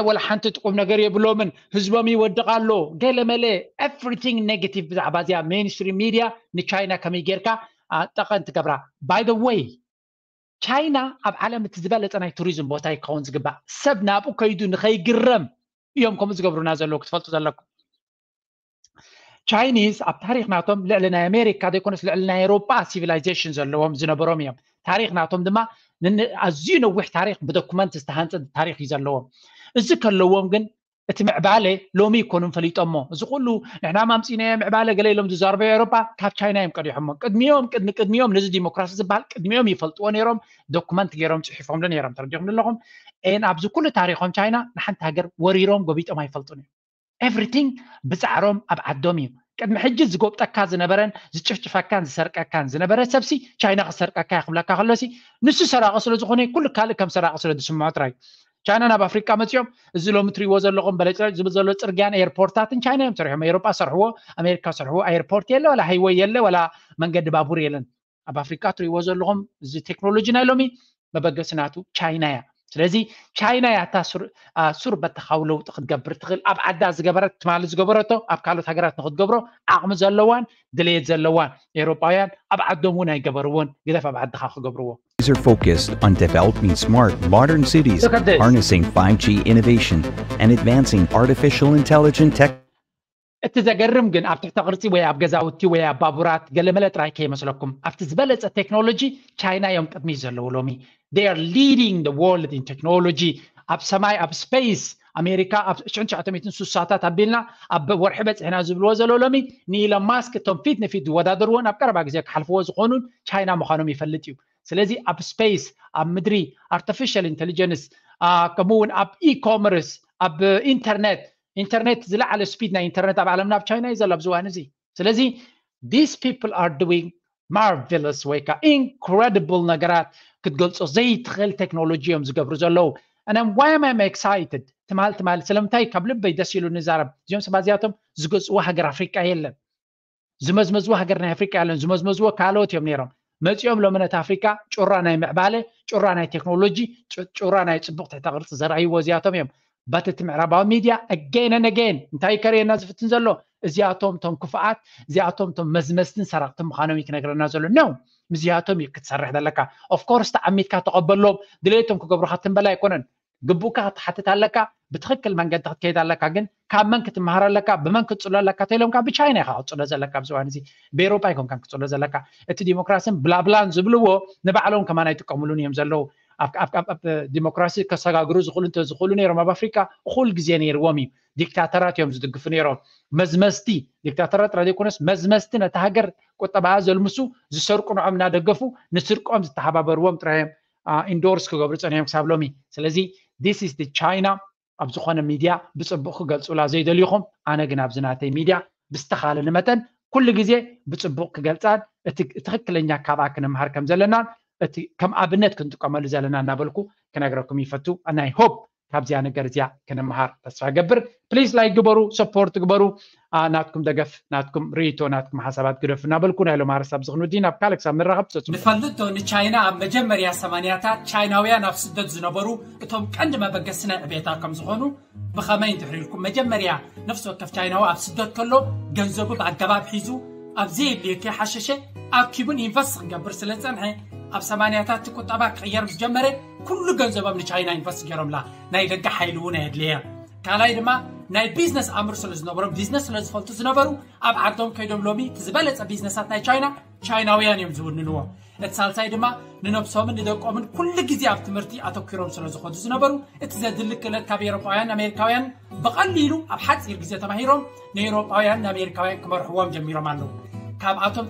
ወላ ሓንቲ ጥቁም ነገር የብሎምን፣ ህዝቦም ይወድቕ ኣሎ፣ ገለመለ። Everything negative ብዛዕባ እዚኣ mainstream media ንቻይና ከመይ ጌርካ ጠቐን ትገብራ። By the way ቻይና ኣብ ዓለም እቲ ዝበለፀ ናይ ቱሪዝም ቦታ ይከውን ዝግባእ። ሰብ ናብኡ ከይዱ ንኸይግረም እዮም ከምኡ ዝገብሩና ዘለዉ ክትፈልጡ ዘለኩም። ቻይኒዝ ኣብ ታሪክ ናቶም ልዕሊ ናይ ኣሜሪካ ዘይኮነስ ልዕሊ ናይ ኤሮጳ ሲቪላይዜሽን ዘለዎም ዝነበሮም እዮም። ታሪክ ናቶም ድማ ኣዝዩ ነዊሕ ታሪክ ብዶኩመንት ዝተሃንፀ ታሪክ እዩ ዘለዎም። እዚ ከለዎም ግን እቲ ምዕባለ ሎሚ ይኮኑን ፈሊጦሞ። እዚ ኩሉ ንሕና ማምፂናዮ ምዕባለ ገለ ኢሎም ዝዛረበዮ ኤሮጳ ካብ ቻይና እዮም ቀዲሖሞ። ቅድሚኦም ቅድሚ ቅድሚኦም ነዚ ዲሞክራሲ ዝበሃል ቅድሚኦም ይፈልጥዎ ነይሮም፣ ዶኩመንት ገይሮም ፅሒፎምሉ ነይሮም። ተረዲኹም ኣለኹም። ኤን ኣብዚ ኩሉ ታሪኮም ቻይና ንሓንቲ ሃገር ወሪሮም ጎቢጦም ኣይፈልጡን እዮም። Everything ብፃዕሮም ኣብ ዓዶም እዩ። ቅድሚ ሕጂ ዝጎብጠካ ዝነበረን ዝጭፍጭፈካን ዝሰርቀካን ዝነበረ ሰብሲ ቻይና ክሰርቀካ እያ ክብለካ ከሎሲ ንሱ ሰራቂ ስለ ዝኾነ ኩሉ ካልእ ከም ሰራቂ ስለ ዝስምዖ ጥራይ። ቻይና ናብ ኣፍሪቃ መፂኦም እዚ ሎሚ ትሪእዎ ዘለኹም በለጭለጭ ዝብል ዘሎ ፅርግያን ኤርፖርታትን ቻይና እዮም ሰሪሖም። ኤሮጳ ሰርሕዎ፣ ኣሜሪካ ሰርሕዎ። ኤርፖርት የለ፣ ዋላ ሃይወይ የለ፣ ዋላ መንገዲ ባቡር የለን። ኣብ ኣፍሪቃ ትሪእዎ ዘለኹም እዚ ቴክኖሎጂ ናይ ሎሚ መበገሲ ናቱ ቻይና እያ። ስለዚ ቻይና እያ እታ ሱር በተኻዊ ለውጢ ክትገብር ትኽእል። ኣብ ዓዳ ዝገበረት ትማሊ ዝገበረቶ ኣብ ካልኦት ሃገራት ንክትገብሮ ዓቕሚ ዘለዋን ድሌት ዘለዋን። ኤሮጳውያን ኣብ ዓዶም እውን ኣይገበርዎን፣ ግደፍ ኣብ ዓድኻ ክገብርዎ። These are focused on developing smart, modern cities, harnessing five G innovation, and advancing artificial intelligence tech. እቲ ዘገርም ግን ኣብ ትሕተ ቅርፂ ወይ ኣብ ገዛውቲ ወይ ኣብ ባቡራት ገለመለ ጥራይ ከይመስለኩም፣ ኣብቲ ዝበለፀ ቴክኖሎጂ ቻይና እዮም ቅድሚት ዘለዉ ሎሚ። They are leading the world in technology። ኣብ ሰማይ ኣብ ስፔስ ኣሜሪካ ኣብ ሽሕን ትሽዓተ ሚእትን ስሳታት ኣቢልና ኣብ ወርሒ በፂሕና ዝብልዎ ዘለዉ ሎሚ ንኢሎን ማስክ እቶም ፊት ንፊት ዝወዳደርዎን ኣብ ቀረባ ግዜ ክሓልፍዎ ዝኾኑን ቻይና ምዃኖም ይፈልጥ እዩ። ስለዚ ኣብ ስፔስ ኣብ ምድሪ ኣርቲፊሻል ኢንቴሊጀንስ ከምኡ እውን ኣብ ኢኮመርስ ኣብ ኢንተርኔት ኢንተርኔት ዝለዓለ ስፒድ ናይ ኢንተርኔት ኣብ ዓለምና ኣብ ቻይና እዩ ዘሎ ኣብዚ እዋን እዚ። ስለዚ these people are doing marvelous ወይ ከዓ incredible ነገራት ክትገልፆ ዘይትኽእል ቴክኖሎጂ እዮም ዝገብሩ ዘለዉ። And why am I excited? ትማል ትማል ስለምንታይ ካብ ልበይ ደስ ኢሉ ንዛረብ እዚኦም ሰባት እዚኣቶም ዝገዝእዎ ሃገር ኣፍሪቃ የለን። ዝመዝመዝዎ ሃገር ናይ ኣፍሪቃ የለን። ዝመዝመዝዎ ካልኦት እዮም ነይሮም። መፂኦም ሎምነት ኣፍሪካ ጩራ ናይ ምዕባለ፣ ጩራ ናይ ቴክኖሎጂ፣ ጩራ ናይ ፅቡቅ ትሕተ ቅርፂ ዘርኣይዎ እዚኣቶም እዮም። በት እቲ ምዕራባዊ ሚድያ ኣገይነ ነገይን እንታይ ከርእየና ዝፍትን ዘሎ? እዚኣቶም ቶም ክፉኣት፣ እዚኣቶም ቶም መዝመዝትን ሰረቅትን ምዃኖም እዩ ክነግረና ዘሎ ነው። ምስዚኣቶም እዩ ክትሰርሕ ዘለካ። ኦፍኮርስ ተዓሚትካ ተቐበሎም፣ ድሌቶም ክገብሩካ ትንበላ ኣይኮነን። ግቡእካ ክትሓትት ኣለካ። ብትኽክል መንገዲ ክትከይድ ኣለካ። ግን ካብ መን ክትመሃር ኣለካ፣ ብመን ክትፅሎ ኣለካ ተኢሎምካ ብቻይና ኢካ ክትፅሎ ዘለካ ኣብዚ እዋን እዚ። ብኤሮጳ ኣይኮንካን ክትፅሎ ዘለካ። እቲ ዲሞክራሲን ብላብላን ዝብልዎ ንባዕሎም ከማን ኣይጥቀምሉን እዮም ዘለዉ። ኣብ ዲሞክራሲ ከሰጋግሩ ዝኽእሉ እንተዝኽእሉ ነይሮም ኣብ ኣፍሪካ እኹል ግዜ ነይርዎም እዩ። ዲክታተራት እዮም ዝድግፉ ነይሮም። መዝመዝቲ ዲክታተራት ጥራይ ዘይኮነስ መዝመዝቲ ነቲ ሃገር ቁጠባኣ ዘልምሱ፣ ዝሰርቁ ንዖም እናደገፉ ንስርቆም ዝተሓባበርዎም ጥራይ እዮም ኢንዶርስ ክገብሩ ፀኒሖም ክሳብ ሎሚ። ስለዚ this is the China ኣብ ዝኾነ ሚድያ ብፅቡቅ ክገልፁላ ዘይደልዩኹም፣ ኣነ ግን ኣብዚ ናተይ ሚድያ ብዝተኻለኒ መጠን ኩሉ ግዜ ብፅቡቅ ክገልፃን እቲ ትኽክለኛ ካብኣ ክንምሃር ከም ዘለናን እቲ ከም ኣብነት ክንጥቀመሉ ዘለና እናበልኩ ክነግረኩም ይፈቱ። ናይ ሆፕ ካብዚኣ ነገር እዚኣ ክንምሃር ተስፋ ገብር። ፕሊስ ላይክ ግበሩ፣ ሰፖርት ግበሩ። ናትኩም ደገፍ፣ ናትኩም ርእይቶ፣ ናትኩም ሓሳባት ግደፉ እናበልኩ ናይ ሎም ኣርስ ኣብዚ ክንውዲ ናብ ካልእ ክሳብ ንራኸብ ፀፁ። ንፈልጦ ንቻይና ኣብ መጀመርያ ሰማንያታት ቻይናውያን ኣብ ስደት ዝነበሩ እቶም ቀንዲ መበገሲ ናይ ዕቤታ ከም ዝኾኑ ብኸመይ እንድሕር ኢልኩም መጀመርያ ነፍሲ ወከፍ ቻይናዊ ኣብ ስደት ከሎ ገንዘቡ ብኣገባብ ሒዙ ኣብ ዘየድልዮ ከይሓሸሸ ኣኪቡን ኢንቨስት ክገብር ስለ ዝፀንሐ ኣብ ሰማንያታት እቲ ቁጠባ ክቕየር ምስ ጀመረ ኩሉ ገንዘቦም ንቻይና ኢንቨስት ገይሮምላ። ናይ ደገ ሓይሊ እውን ኣየድልየ። ካልኣይ ድማ ናይ ቢዝነስ ኣምር ስለ ዝነበሮም ቢዝነስ ስለ ዝፈልጡ ዝነበሩ ኣብ ዓዶም ከይዶም ሎሚ እቲ ዝበለፀ ቢዝነሳት ናይ ቻይና ቻይናውያን እዮም ዝውንንዎ። እቲ ሳልሳይ ድማ ንነብሶምን ንደቆምን ኩሉ ግዜ ኣብ ትምህርቲ ኣተኪሮም ስለ ዝኾዱ ዝነበሩ እቲ ዘድሊ ክእለት ካብ ኤሮጳውያን ኣሜሪካውያን ብቐሊሉ ኣብ ሓፂር ግዜ ተማሂሮም ንኤሮጳውያን ንኣሜሪካውያን ክመርሕዎም ጀሚሮም ኣለዉ። ካብኣቶም